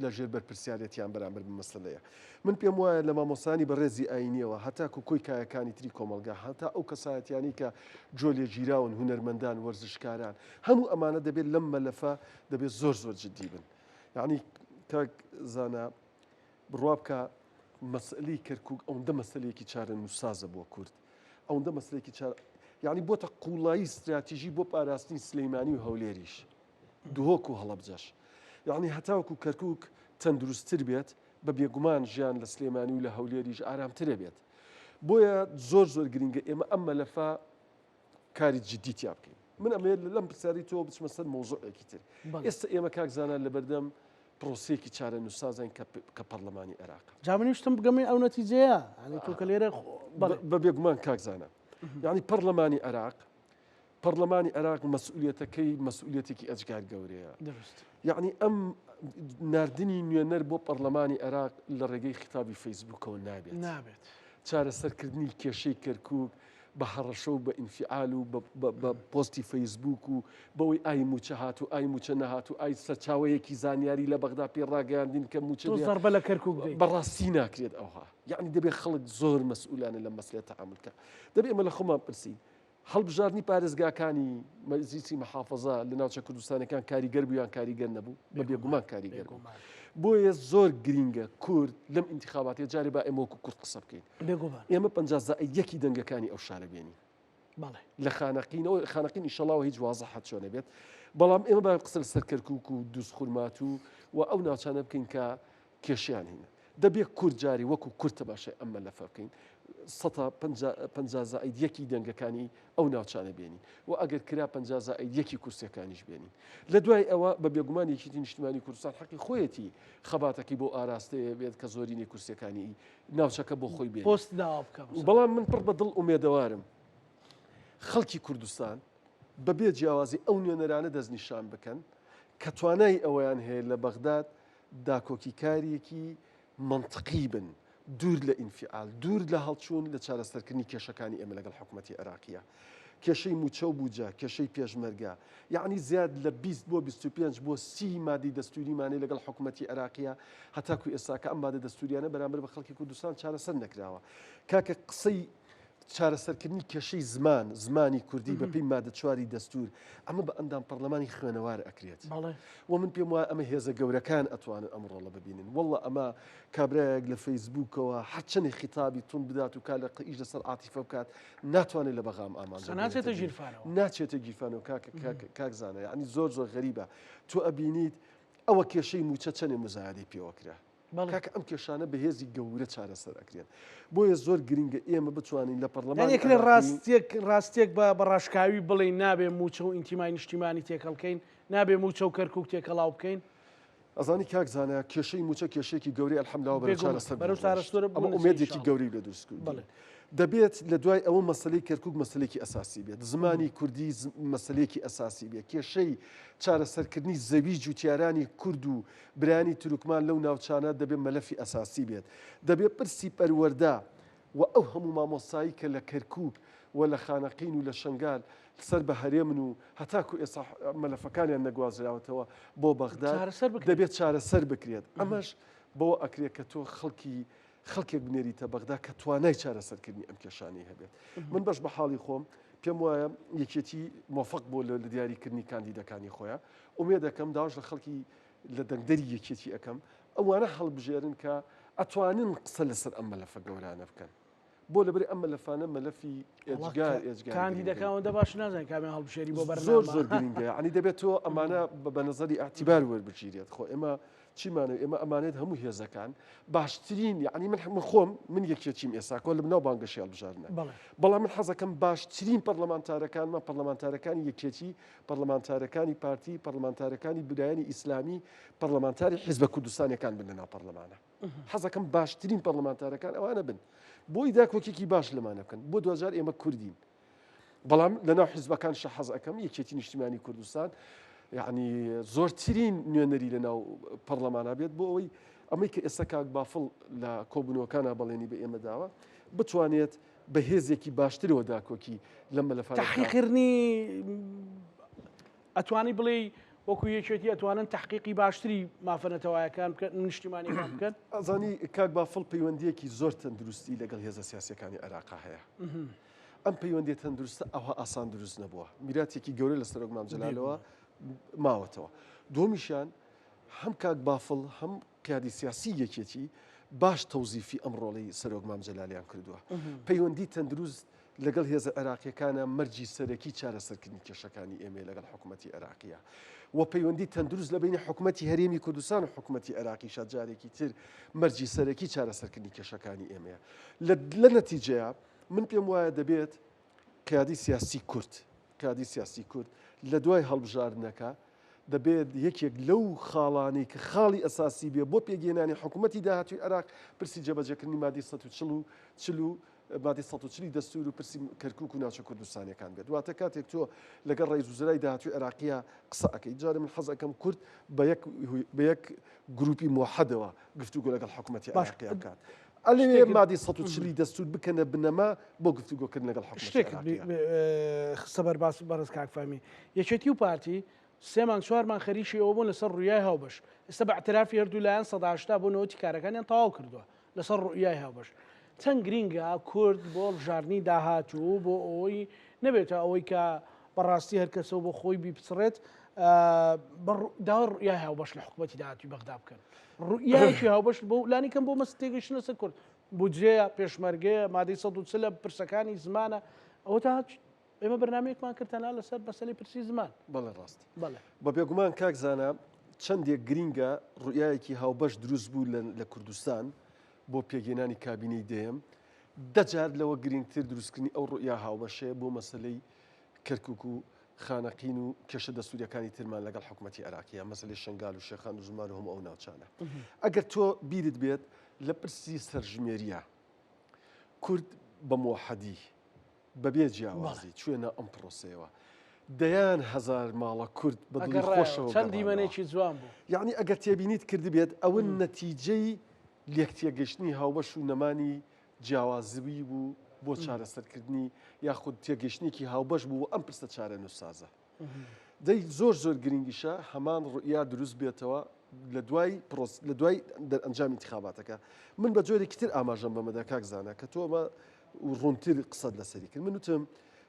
لە ژێر بەرپرسیارێتیان بەرامبەر بە مەسەلەیە. من پێم وایە لە مامۆستایانی بەڕێزی ئایینیەوە هەتاکو کۆی کایەکانی تری کۆمەڵگا، هەتا ئەو کەسایەتیانەی کە جۆ لێگیراون، هونەرمەندان، وەرزشکاران، هەموو ئەمانە دەبێت لەم مەلەفە دەبێت زۆر زۆر جدی بن. یەعنی کاک زانا بڕوا بکە مەسەلەی کەرکوک ئەوەندە مەسەلەیەکی چارەنووسسازە بۆ کورد، ئەوەندە مەسەلەیەکی چارە یەعنی بۆتە قووڵایی ستراتیژی بۆ پاراستنی سلەیمانی و هەولێریش. دهۆک و هەڵەبجەش. یەعنی هەتاوەکو کەرکوک تەندروستتر بێت، بە بێگومان ژیان لە سلێمانی و لە هەولێریش ئارامترە بێت. بۆیە زۆر زۆر گرنگە ئێمە ئەم مەلەفە کاری جدی تیا بکەین. من ئەمەوێت لەم پرسیارەی تۆ بچمە سەر مەوزوعێکی تر. ئێستا ئێمە کاک زانا لەبەردەم پرۆسەیەکی چارەنووسسازین کە پەرلەمانی عێراق. جا من ویستم بگەمە ئەو نەتیجەیە، یانی تۆ کە لێرە بەڵێ. بە بێگومان کاک زانا، یانی پەرلەمانی عێراق، پەرلەمانی عێراق مەسئولیەتەکەی مەسئولیەتێکی ئەجگار گەورەیە. دروست. یعنی ئەم ناردنی نوێنەر بۆ پەرلەمانی عێراق لە ڕێگەی خیتابی فەیسبوکەوە نابێت. نابێت. چارەسەرکردنی کێشەی کەرکوک بە هەڕەشە و بە ئینفیعال و بە پۆستی فەیسبوک و بەوەی ئای موچە هات و ئای موچە نەهات و ئای سەرچاوەیەکی زانیاری لە بەغدا پێ ڕاگەیاندین کە موچە زەربە لە کەرکوک بەڕاستی ناکرێت ئەوها یعنی دەبێت خەڵک زۆر مەسئولانە لە مەسلە تەعامل کە دەبێت ئێمە لە خۆمان پرسین هەڵبژاردنی پارێزگاکانی مەجلیسی محافظە لە ناوچە کوردستانەکان کاریگەر بوو یان کاریگەر نەبوو؟ بە بێگومان کاریگەر بوو. بۆیە زۆر گرینگە کورد لەم ئینتخاباتەیە جارێ با ئێمە وەکو کورد قسە بکەین. بێگومان. ئێمە 50 زائید یەکی دەنگەکانی ئەو شارە بێنین. بەڵێ. لە خانەقینەوە خانەقین ئیشەڵاوە هیچ وازحە چۆنە بێت. بەڵام ئێمە با قسە لەسەر کەرکوک و دووزخورماتوو و ئەو ناوچانە بکەین کە کێشەیان هەیە. دەبێ کورد جارێ وەکو کورد تەماشای ئەم مەلەفە بکەین، سەتا 50 زائید یەکی دەنگەکانی ئەو ناوچانە بێنین و ئەگەر کرا 50 زائید یەکی کورسیەکانیش بێنین. لە دوای ئەوە بە بێگومان یەکێتی نیشتیمانی کوردستان حەقی خۆیەتی خەباتەکەی بۆ ئاراستەیە بێت کە زۆرینەی کورسیەکانی ناوچەکە بۆ خۆی بێنێت. پۆست داوا بکە. بەڵام من پڕ بە دڵ ئومێدەوارم خەڵکی کوردستان بەبێ جیاوازی ئەو نوێنەرانە دەستنیشان بکەن کە توانای ئەوەیان هەیە لە بەغداد داکۆکیکاریەکی مەنتقی بن، دوور لە ئینفیعال، دوور لە هەڵچوون لە چارەسەرکردنی کێشەکانی ئێمە لەگەڵ حکومەتی عێراقییە. کێشەی مووچە و بوجە، کێشەی پێشمەرگە، یەعنی زیاد لە 20 بۆ 25 بۆ 30 مادەی دەستووریمانەی لەگەڵ حکومەتی عێراقییە هەتاکو ئێستاکە ئەم مادە دەستووریانە بەرامبەر بە خەڵکی کوردستان چارەسەر نەکراوە. کاکە قسەی چارەسەرکردنی کێشەی زمان، زمانی کوردی بە پێی مادە چواری دەستوور، ئەمە بە ئەندام پەڕلەمانی خوێنەوار ئەکرێت. و من پێم وایە ئەمە هێزە گەورەکان ئەتوانن ئەم ڕۆڵە ببینن. وەڵڵا ئەمە کابرایەک لە فەیسبووکەوە هەرچەندێک خیتابی توند بدات و کار لە ئیش لەسەر عاتیفە بکات، ناتوانێت لە بەغا ئەم ئامانجە ناچێتە گیرفانەوە. ناچێتە گیرفانەوە کاک کاک زانا. یەعنی زۆر زۆر غەریبە. تۆ ئەبینیت ئەوە کێشەی مووچە چەندێ موزایەدەی پێوە کرا. کاکە ئەم کێشانە بە هێزی گەورە چارەسەر ئەکرێن بۆیە زۆر گرنگە ئێمە بتوانین لە پەرلەمان یەکێ ڕاستیەک ڕاستیەک بە بە ڕاشکاوی بڵێین نابێ مووچە و ئینتیمای نیشتیمانی تێکەڵکەین نابێ مووچە و کەرکک تێکەڵاو بکەین ئەزانی کاک زانا کێشەی مووچە کێشەیەکی گەورەی الحمدلله بەرەو چارەسەر بەرەو چارەسەر ئەمە ئومێدێکی گەورەی لێ دروست کرد دەبێت لە دوای ئەوە مەسلەی کەرکک مەسلێکی ئەساسی بێت زمانی کوردی مەسلێکی ئەساسی بێت کێشەی چارەسەرکردنی زەوی جوتیارانی کورد و برایانی تورکمان لەو ناوچانە دەبێ مەلەفی ئەساسی بێت. دەبێ پرسی پەروەردە و ئەو هەموو مامۆستایی کە لە کەرکوک و لە خانەقین و لە شەنگال سەر بە هەرێمن و هەتاکو ئێستا مەلەفەکانیان نەگوازراوەتەوە بۆ بەغداد دەبێت چارەسەر بکرێت. ئەمەش بەوە ئەکرێت کە تۆ خەڵکی خەڵکێک بنێریتە بەغدا کە توانای چارەسەرکردنی ئەم کێشانەی هەبێت. من بەش بە حاڵی خۆم پێم وایە یەکێتی مۆفەق بووە لە دیاریکردنی کاندیدەکانی خۆیان. ئومێدەکەم داواش لە خەڵکی لە دەنگدەری یەکێتی ئەکەم ئەوانە هەڵبژێرن کە ئەتوانن قسە لەسەر ئەم مەلەفە گەورانە بکەن بۆ لەبەری ئەم مەلەفانە مەلەفی ئێجگار ئێجگار کاندیدەکان ئەوەندە باش نازانن کامیان هەڵبژێری بۆ بەرنامە زۆر زۆر گرنگە یعنی دەبێت تۆ ئەمانە بە نەزەری ئیعتیبار وەربگیرێت خۆ ئێمە چیمانە ئێمە ئەمانێت هەموو هێزەکان باشترین یعنی من من خۆم من یەکێتیم ئێستا کۆ لە مناو بانگەشەی هەڵبژاردنە بەڵام من حەزەکەم باشترین پەرلەمانتارەکانمان پەرلەمانتارەکانی یەکێتی پەرلەمانتارەکانی پارتی، پەرلەمانتارەکانی برایانی ئیسلامی، پەرلەمانتاری حیزبە کوردستانیەکان بن لەناو پەرلەمانە. حەزەکەم باشترین پەرلەمانتارەکان ئەوانە بن. بۆی داکۆکیکی باش لەمانە بکەن. بۆ دواجار ئێمە کوردین. بەڵام لەناو حیزبەکان شە حەز ئەکەم یەکێتی نیشتیمانی کوردستان یعنی زۆرترین نوێنەری لەناو پەرلەمانە بێت بۆ ئەوەی ئەمەی کە ئێستا کاک بافڵ لە کۆبوونەوەکانە بەڵێنی بە ئێمە داوە بتوانێت بە هێزێکی باشترەوە داکۆکی لەم مەلەفانە بکات. تەحقیقرنی ئەتوانی بڵێی وەکو یەکێتی ئەتوانن تەحقیقی باشتری مافە نەتەوایەکان بکەن نیشتیمانیەکان بکەن؟ ئەزانی کاک بافڵ پەیوەندیەکی زۆر تەندروستی لەگەڵ هێزە سیاسیەکانی عێراقا هەیە. ئەم پەیوەندیە تەندروستە ئەوها ئاسان دروست نەبووە. میراتێکی گەورە لە سەرۆک مام جەلالەوە ماوەتەوە. دووەمیشیان هەم کاک بافڵ هەم قیادی سیاسی یەکێتی باش تەوزیفی ئەم ڕۆڵەی سەرۆک مام جەلالیان کردووە. پەیوەندی تەندروست لەگەڵ هێزە عێراقیەکانە مەرجی سەرەکی چارەسەرکردنی کێشەکانی ئێمەیە لەگەڵ حکومەتی عێراقیە و پەیوەندی تەندروست لە بینی حکومەتی هەرێمی کوردستان و حکومەتی عێراقیشە جارێکی تر مەرجی سەرەکی چارەسەرکردنی کێشەکانی ئێمەیە. لە نەتیجەیە من پێم وایە دەبێت قیادی سیاسی کورد قیادی سیاسی کورد لە دوای هەڵبژاردنەکە. دەبێت یەکێک لەو خاڵانەی کە خاڵی ئەساسی بێ بۆ پێکهێنانی حکوومەتی داهاتووی عێراق پرسی جێبەجێکردنی مادەی 140 و مادەی 140 دەستوور و پرسی کەرکوک و ناوچە کوردستانیەکان بێت. واتە کاتێک تۆ لەگەڵ ڕئیس وزرای داهاتووی عێراقیە قسە ئەکەیت، جارێ من حەز ئەکەم کورد بە یەک بە یەک گروپی موحەدەوە گفتوگۆ لەگەڵ حکوومەتی عێراقیە بکات. ئەلێ مادەی 140 دەستوور بکەنە بنەما بۆ گفتوگۆکردن لەگەڵ حکوومەتی شتێکت عێراقیە. خستە بەر باس بەڕێز کاک فەهمی، یەکێتی و پارتی سێ مانگ چوار مانگ خەریکی ئەوە بوون لەسەر ڕویای هاوبەش، ئێستا بە ئیعترافی هەردوو لایەن 80% بۆ نەوەتی کارەکانیان تەواو کردووە لەسەر ڕوئیای هاوبەش. چەند گرینگە کورد بۆ هەڵبژاردنی داهاتوو بۆ ئەوەی نەبێتە ئەوەی کە بەڕاستی هەر کەسە و بۆ خۆی بیپچڕێت داوای ڕوئیای هاوبەش لە حکوومەتی داهاتووی بەغدا بکەن. ڕوئیایەکی هاوبەش بۆ لانی کەم بۆ مەس تێگەیشتن لەسەر کورد بودجەیە، پێشمەرگەیە، مادەی 140 پرسەکانی زمانە ئەوە تا ئێمە بەرنامەیەکمان کرد تەنها لەسەر مەسەلەی پرسی زمان. بەڵێ ڕاست. بەڵێ. بە بێگومان کاک زانا چەندێک گرینگە ڕوئیایەکی هاوبەش دروست بوو لە کوردستان بۆ پێکهێنانی کابینەی دەیەم، دە جار لەوە گرینگتر دروستکردنی ئەو ڕوئیا هاوبەشەیە بۆ مەسەلەی کەرکوک و خانەقین و کێشە دەستوریەکانی ترمان لەگەڵ حکومەتی عێراقی یا مەسەلەی شنگال و شێخان و زومار و هەموو ئەو ناوچانە. ئەگەر تۆ بیرت بێت لە پرسی سەرژمێریە کورد بە مۆحەدی بەبێ جیاوازی چووە ناو ئەم پرۆسەیەوە. دەیان هەزار ماڵە کورد بە دڵی خۆشەوە چەند دیمەنێکی جوان بوو. یەعنی ئەگەر تێبینیت کردبێت ئەوە نەتیجەی لێکتێگەیشتنی هاوبەش و نەمانی جیاوازیی بوو بۆ چارەسەرکردنی یاخود تێگەیشتنێکی هاوبەش بوو بۆ ئەم پرسە چارەنووسسازە. دەی زۆر زۆر گرنگیشە هەمان ڕوئیا دروست بێتەوە لە دوای پرۆس لە دوای دەرئەنجامی انتخاباتەکە من بە جۆرێکی تر ئاماژەم بەمەدا کاک زانا کە تۆ ئەمە ڕوونتر قسەت لەسەری کرد من وتم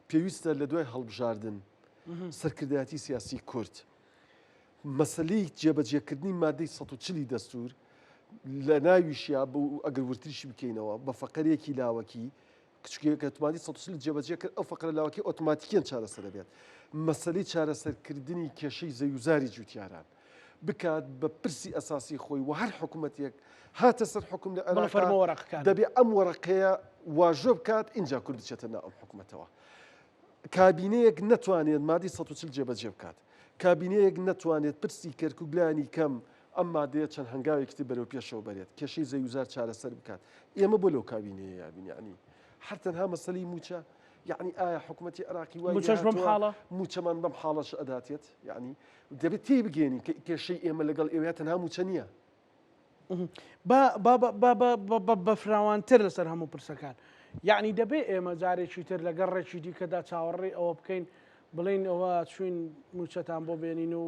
پێویستە لە دوای هەڵبژاردن سەرکردایەتی سیاسی کورد مەسلەی جێبەجێکردنی مادەی 140 دەستور لە ناویشیا بۆ ئەگەر ورتریشی بکەینەوە بە فەقەرێکی لاوەکی کچکێک کە مادەی 140 جێبەجێ کرد ئەو فەقرە لاوەکی ئۆتۆماتیکیەن چارەسەر دەبێت مەسەلەی چارەسەرکردنی کێشەی زەویوزاری جوتیاران بکات بە پرسی ئەساسی خۆی و هەر حکوومەتێک هاتە سەر حکوم لە بەڵێ فەرموو وەرەقەکان. دەبێ ئەم وەرەقەیە واژۆ بکات ئینجا کورد بچێتە ناو ئەم حکوومەتەوە کابینەیەک نەتوانێت مادەی 140 جێبەجێ بکات کابینەیەک نەتوانێت پرسی کەرکوک لانی کەم ئەم مادەیە چەند هەنگاوێکی تر بەرەو پێشەوە بەرێت، کێشەی زەویوزار چارەسەر بکات، ئێمە بۆ لەو کابینەیە یابین؟ یەعنی هەر تەنها مەسەلەی مووچە؟ یەعنی ئایا حکومەتی عێراقی وای مووچەش بەم لێهاتووە حاڵە؟ مووچەمان بەم حاڵەش ئەداتێت؟ یەعنی دەبێت تێی بگەیەنین کە کێشەی ئێمە لەگەڵ ئێوەیا تەنها مووچە نییە. با با با با با با بە فراوانتر لەسەر هەموو پرسەکان. یەعنی دەبێ ئێمە جارێکی تر لە گەڕێکی دیکەدا چاوەڕێی ئەوە بکەین بڵێین ئەوە چووین مووچەتان بۆ بێنین و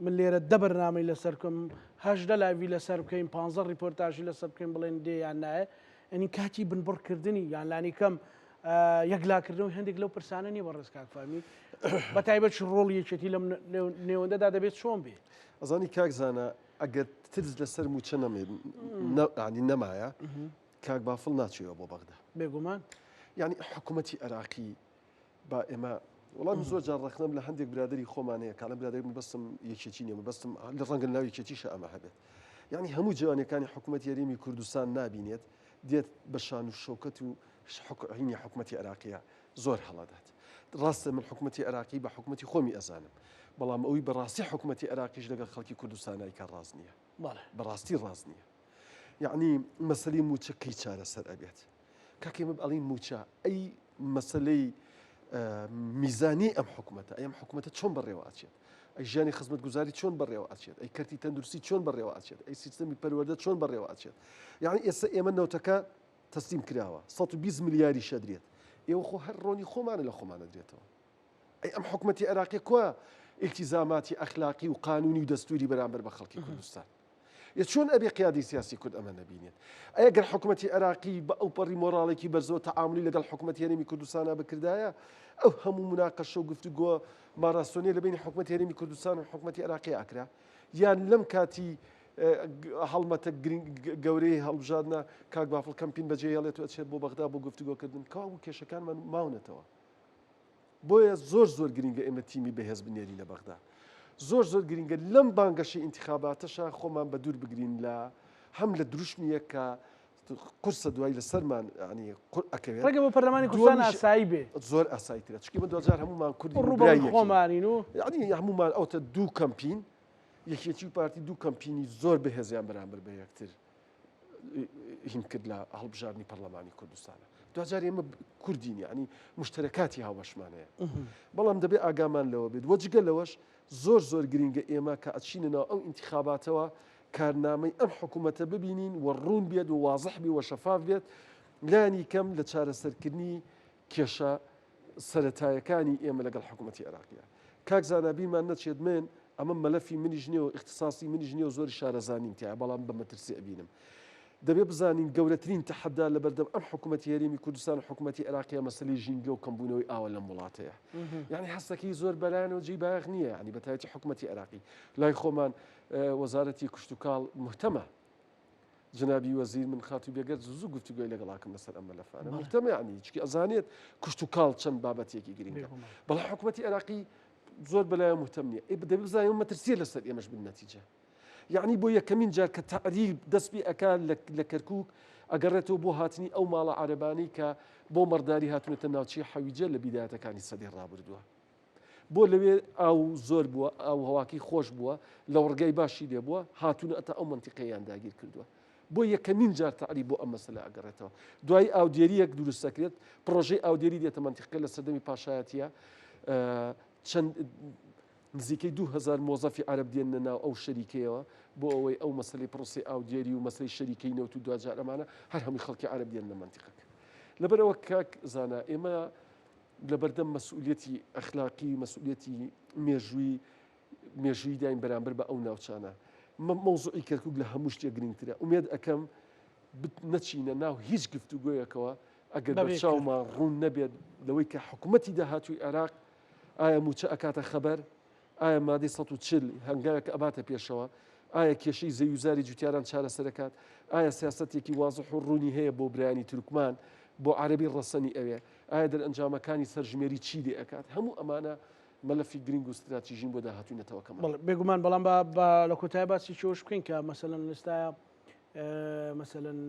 من لێرە دە بەرنامەی لەسەر بکەم، 18 live ی لەسەر بکەین، پانزە ڕیپۆرتاژی لەسەر بکەین بڵێن دێ یان نایە، یانی کاتی بنبڕکردنی یان لانی کەم یەکلاکردنەوەی هەندێک لەو پرسانە نییە بەڕێز کاک فەهمی، بە تایبەت ڕۆڵی یەکێتی لەم نێوەندەدا دەبێت چۆن بێ؟ ئەزانی کاک زانا ئەگەر ترس لەسەر مووچە نەمێ نەمایە کاک بافڵ ناچێەوە بۆ بەغدا. بێگومان. یعنی حکوومەتی عێراقی با ئێمە وەڵا من زۆر جار ڕەخنەم لە هەندێک برادری خۆمان هەیە کاڵم برادری مەبەستم یەکێتی نییە مەبەستم لە ڕەنگە ناو یەکێتیشە ئەمە هەبێت یعنی هەموو جوانەکانی حکوومەت یاریمی کوردستان نابینێت دێت بە شان و شەوکەت و حینی حکوومەتی عێراقیە زۆر هەڵەدات ڕاستە من حکوومەتی عێراقی بە حکوومەتی خۆمی ئەزانم بەڵام ئەوی بەڕاستی حکوومەتی عێراقیش لەگەڵ خەڵکی کوردستانای کە ڕاست نییە بەڕاستی ڕاست نییە یعنی مەسەلی موچە کەی چارەسەر ئەبێت کاکە ئێمە ئەڵین موچە ئەی مەسلەی میزانی ئەم حکوومەتە ئەم حکوومەتە چۆن بەڕێوە ئەچێت ئەی ژیانی خزمەتگوزاری چۆن بەڕێوە ئەچێت ئەی کەرتی تەندروستی چۆن بەڕێوە ئەچێت ئەی سیستەمی پەروەردە چۆن بەڕێوە ئەچێت یعنی ئێستا ئێمە نەوتەکە تەسلیم کراوە 120 ملیاری شەدرێت ئێوە خۆ هەر ڕۆنی خۆمانە لە خۆمانە درێتەوە ئەی ئەم حکوومەتی عێراقی کوا ئیلتیزاماتی ئەخلاقی و قانونی و دەستوری بەرامبەر بە خەڵکی کوردستان ئێ چۆن ئەبێ قیادەی سیاسی کورد ئەمە نەبینێت؟ ئەی گەر حکومەتی عێراقی بە ئەوپەڕی مۆراڵێکی بەرزەوە تەعامولی لەگەڵ حکومەتی هەرێمی کوردستانا بکردایە، ئەو هەموو موناقەشە و گفتوگۆ ماراسۆنیە لە بەینی حکومەتی هەرێمی کوردستان و حکومەتی عێراقی ئەکرا؟ یان لەم کاتی هەڵمەتە گەورەی هەڵبژاردنە کاک بافڵ کەمپین بەجێ هێڵێت و ئەچێت بۆ بەغدا بۆ گفتوگۆکردن؟ کەوابوو کێشەکانمان ماونەتەوە. بۆیە زۆر زۆر گرینگە ئێمە تیمی بەهێز بنێرینە بەغدا. زۆر زۆر گرینگە لەم بانگەشەی ئینتخاباتەشا خۆمان بە دوور بگرین لە هەم لە دروشمی یەک کە قورسە دوای لەسەرمان ینی قور ئەکەوێت ڕێگە بۆ پەرلەمانی کوردستان ئاسایی بێ زۆر ئاسایی ترە چونکی من دواجار هەمومان کوردی ڕووبەڕووی خۆمانین و یعنی هەمومان ئەوتە دوو کەمپین یەکێتی و پارتی دوو کەمپینی زۆر بەهێزیان بەرامبەر بە یەکتر هین کرد لە هەڵبژاردنی پەرلەمانی کوردستانە دواجار ئێمە کوردین یعنی مشتەرەکاتی هاوبەشمان هەیە بەڵام دەبێ ئاگامان لەوە بێت وەجگە لەوەش زۆر زۆر گرینگە ئێمە کە ئەچینە ناو ئەو ئینتخاباتەوە کارنامەی ئەم حکوومەتە ببینین و ڕوون بێت و وازح بێ و شەفاف بێت لانی کەم لە چارەسەرکردنی کێشە سەرەتایەکانی ئێمە لەگەڵ حکوومەتی عێراقیە کاک زانا بیرمان نەچێت من ئەمە مەلەفی منیش نییە و ئیختیساسی منیش نییە و زۆری شارەزا نیم تیایا بەڵام بە مەترسی ئەبینم. دەبێ بزانین گەورەترین تەحەدا لەبەردەم ئەم حکوومەتی هەرێمی کوردستان و حکوومەتی عێراقیە مەسەلەی ژینگە و کەمبوونەوەی ئاوە لەم وڵاتەیە. یعنی هەستەکەی زۆر بەلایەنەوە جێی بایەخ نییە یعنی بە تایبەتی حکوومەتی عێراقی. لای خۆمان وەزارەتی کشتوکاڵ مهتەمە. جنابی وەزیر من خاتوو بێگەرد زوو گفتوگۆی لەگەڵاکەم لەسەر ئەم مەلەفانە مهتەمە یعنی چکی ئەزانێت کشتوکاڵ چەند بابەتێکی گرنگە. بەڵام حکوومەتی عێراقی زۆر بەلایەوە مهتەم نییە. ئەی دەبێ بزانین ئەو مەترسییە لەسەر ئێمەش بن نەتیجە. یەعنی بۆ یەکەمین جار کە تەعریب دەست پێ ئەکا لە کەرکووک ئەگەڕێتەوە بۆ هاتنی ئەو ماڵە عەرەبانەی کە بۆ مەڕداری هاتوونەتە ناوچەی حەویجە لە بیدایەتەکانی سەدەی ڕابردووە. بۆ لەوێ ئاو زۆر بووە، ئاو هەواکەی خۆش بووە، لەوەڕگای باشی لێ بووە، هاتوونە ئەتا ئەو مەنتیقەیان داگیر کردووە. بۆ یەکەمین جار تەعریب بۆ ئەم مەسەلە ئەگەڕێتەوە. دوایی ئاودێرییەک دروست دەکرێت، پڕۆژەی ئاودێری دێتە مەنتیقەکە لە سەردەمی پاشایەتییە چەند نزیکەی 2000 مۆزەفی عەرەب دێننە ناو ئەو شەریکەیەوە بۆ ئەوەی ئەو مەسەلەی پڕۆسەی ئاودێری و مەسەلەی شەریکەی نەوت و دواجار ئەمانە هەر هەمووی خەڵکی عەرەب دێننە مەنتیقەکە. لەبەرئەوە کاک زانا ئێمە لەبەردەم مەسئولیەتی ئەخلاقی مەسئولیەتی مێژووی مێژووی داین بەرامبەر بە ئەو ناوچانە. مەوزوعی کەرکوک لە هەموو شتێک گرنگترە. ئومێد ئەکەم نەچینە ناو هیچ گفتوگۆیەکەوە ئەگەر بەرچاومان ڕوون نەبێت لەوەی کە حکوومەتی داهاتووی عێراق ئایا مووچە ئەکاتە خەبەر، ئایا مادەی 140 هەنگاوێک ئەباتە پێشەوە، ئایا کێشەی زەویوزاری جوتیاران چارەسەر ئەکات، ئایا سیاسەتێکی وازح و ڕوونی هەیە بۆ برایانی تورکمان، بۆ عەرەبی ڕەسەنی ئەوێ، ئایا دەرئەنجامەکانی سەرژمێری چی لێ ئەکات، هەموو ئەمانە مەلەفی گرنگ و ستراتیژین بۆ داهاتووی نەتەوەکەمان. بەڵێ بێگومان، بەڵام با با لە کۆتایی باسی چۆش بکەین کە مەسەلەن ئێستایا مەسەلەن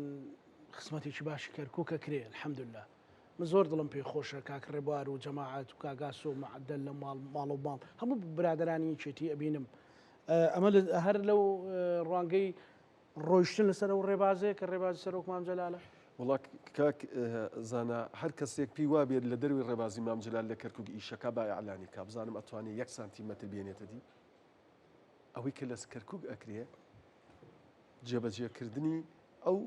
خزمەتێکی باشی کەرکووکە کرێ الحمدلله من زۆر دڵم پێی خۆشە کاک ڕێبوار و جەماعەت و کاک ئاسۆ و معەدەل لە ماڵ ماڵ و ماڵ هەموو برادەرانی یەکێتی ئەبینم ئەمە هەر لەو ڕوانگەی ڕۆیشتن لەسەر ئەو ڕێبازەیە کە ڕێبازی سەرۆک مام جەلالە؟ وەڵا کاک زانا هەر کەسێک پێی وابێت لە دەروی ڕێبازی مام جەلال لە کەرکوک ئیشەکا با ئیعلانی کا بزانم ئەتوانێ یەک سانتیمەتر بێنێتە دی ئەوەی کە لە کەرکوک ئەکرێ جێبەجێکردنی ئەو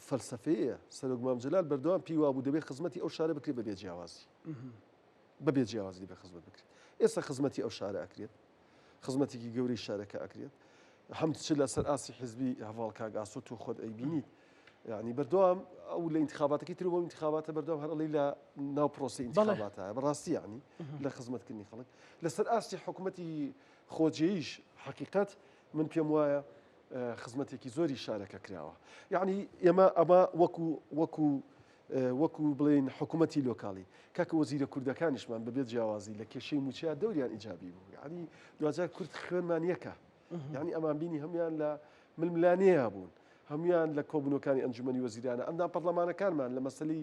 فەلسەفەیە سەرۆک مام جەلال بەردەوام پێی وابوو دەبێت خزمەتی ئەو شارە بکرێت بەبێ جیاوازی بەبێ جیاوازی دەبێت خزمەت بکرێت ئێستا خزمەتی ئەو شارە ئەکرێت خزمەتێکی گەورەی شارەکە ئەکرێت هەم چ لەسەر ئاستی حزبی هەڤاڵ کاک ئاسۆ تۆ خۆت ئەیبینیت یعنی بەردەوام ئەو لە ئینتخاباتەکەی تر بۆ ئینتخاباتە بەردەوام هەر ئەڵێی لە ناو پرۆسی ئینتخاباتە بەڕاستی یعنی لە خزمەتکردنی خەڵک لەسەر ئاستی حکوومەتی خۆجێیش حقیقت من پێم وایە خزمەتێکی زۆری شارەکە کراوە یعنی ئێمە ئەمە وەکو وەکو وەکو بڵێین حکومەتی لۆکاڵی. کاکە وەزیرە کوردەکانیشمان بەبێ جیاوازی لە کێشەی موچەیا دەوریان ئیجابی بوو. یانی دواجار کورد خوێنمان یەکە. یانی ئەمان بینی هەموان لە ململانێیا بوون. هەموان لە کۆبوونەوەکانی ئەنجومەنی وەزیرانە ئەندام پەرلەمانەکانمان لە مەسەلەی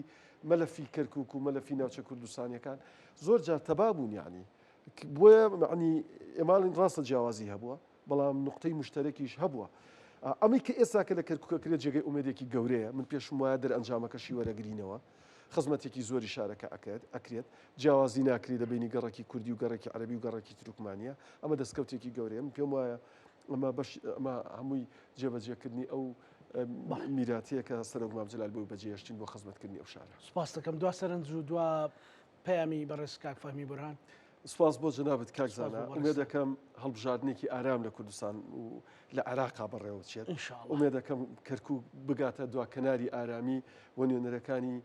مەلەفی کەرکوک و مەلەفی ناوچە کوردستانیەکان زۆر جار تەبا بوون یانی بۆیە معنی ئێماڵین ڕاستە جیاوازی هەبووە بەڵام نوقتەی موشتەرەکیش هەبووە. ئەمەی کە ئێستا کە لە کەرکوک ئەکرێت جێگەی ئومێدێکی گەورەیە، من پێشم وایە دەرئەنجامەکەشی وەرەگرینەوە. خزمەتێکی زۆری شارەکە ئەکرێت. جیاوازی ناکرێت لە بەینی گەڕەکی کوردی و گەڕەکی عەرەبی و گەڕەکی تورکمانییە. ئەمە دەستکەوتێکی گەورەیە. من پێم وایە ئەمە بەش ئەمە هەمووی جێبەجێکردنی ئەو میراتەیە کە سەرۆک مام جەلال بۆی بەجێهێشتین بۆ خزمەتکردنی ئەو شارە. سوپاست دەکەم. دوا سەرنج و دوا پەیامی بەڕێز کاک فەهمی بورهان. سوپاس بۆ جەنابت کاک زانا، ئومێد دەکەم هەڵبژاردنێکی ئارام لە کوردستان و لە عێراقا بەڕێوە بچێت، ئومێد دەکەم کەرکوک بگاتە دوا کەناری ئارامی و نوێنەرەکانی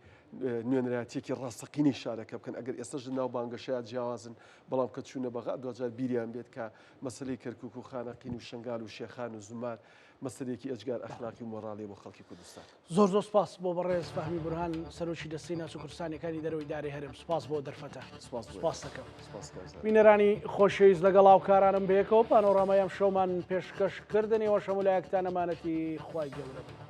نوێنەرایەتیەکی ڕاستەقینەی شارەکە بکەن، ئەگەر ئێستاش لە ناو بانگەشەیا جیاوازن، بەڵام کە چوونە بەغا دواجار بیریان بێت کە مەسەلەی کەرکوک و خانەقین و شنگال و شێخان و زومار مەسەلەیەکی ئێجگار ئەخلاقی و مۆڕاڵیە بۆ خەڵکی کوردستان. زۆر زۆر سپاس بۆ بەڕێز فەهمی بورهان سەرۆکی دەستەی ناوچە کوردستانیەکانی دەرەوەی دارەی هەرێم سپاس بۆ دەرفەتە سپاس بۆ سپاس دەکەم. سپاس کاک زانا. بینەرانی خۆشەویست لەگەڵ هاوکارانم بەیەکەوە پانۆرامای ئەم شەومان پێشکەش کردن ئێوەش هەموو لایەکتان ئەمانەتی خوای گەورە بن.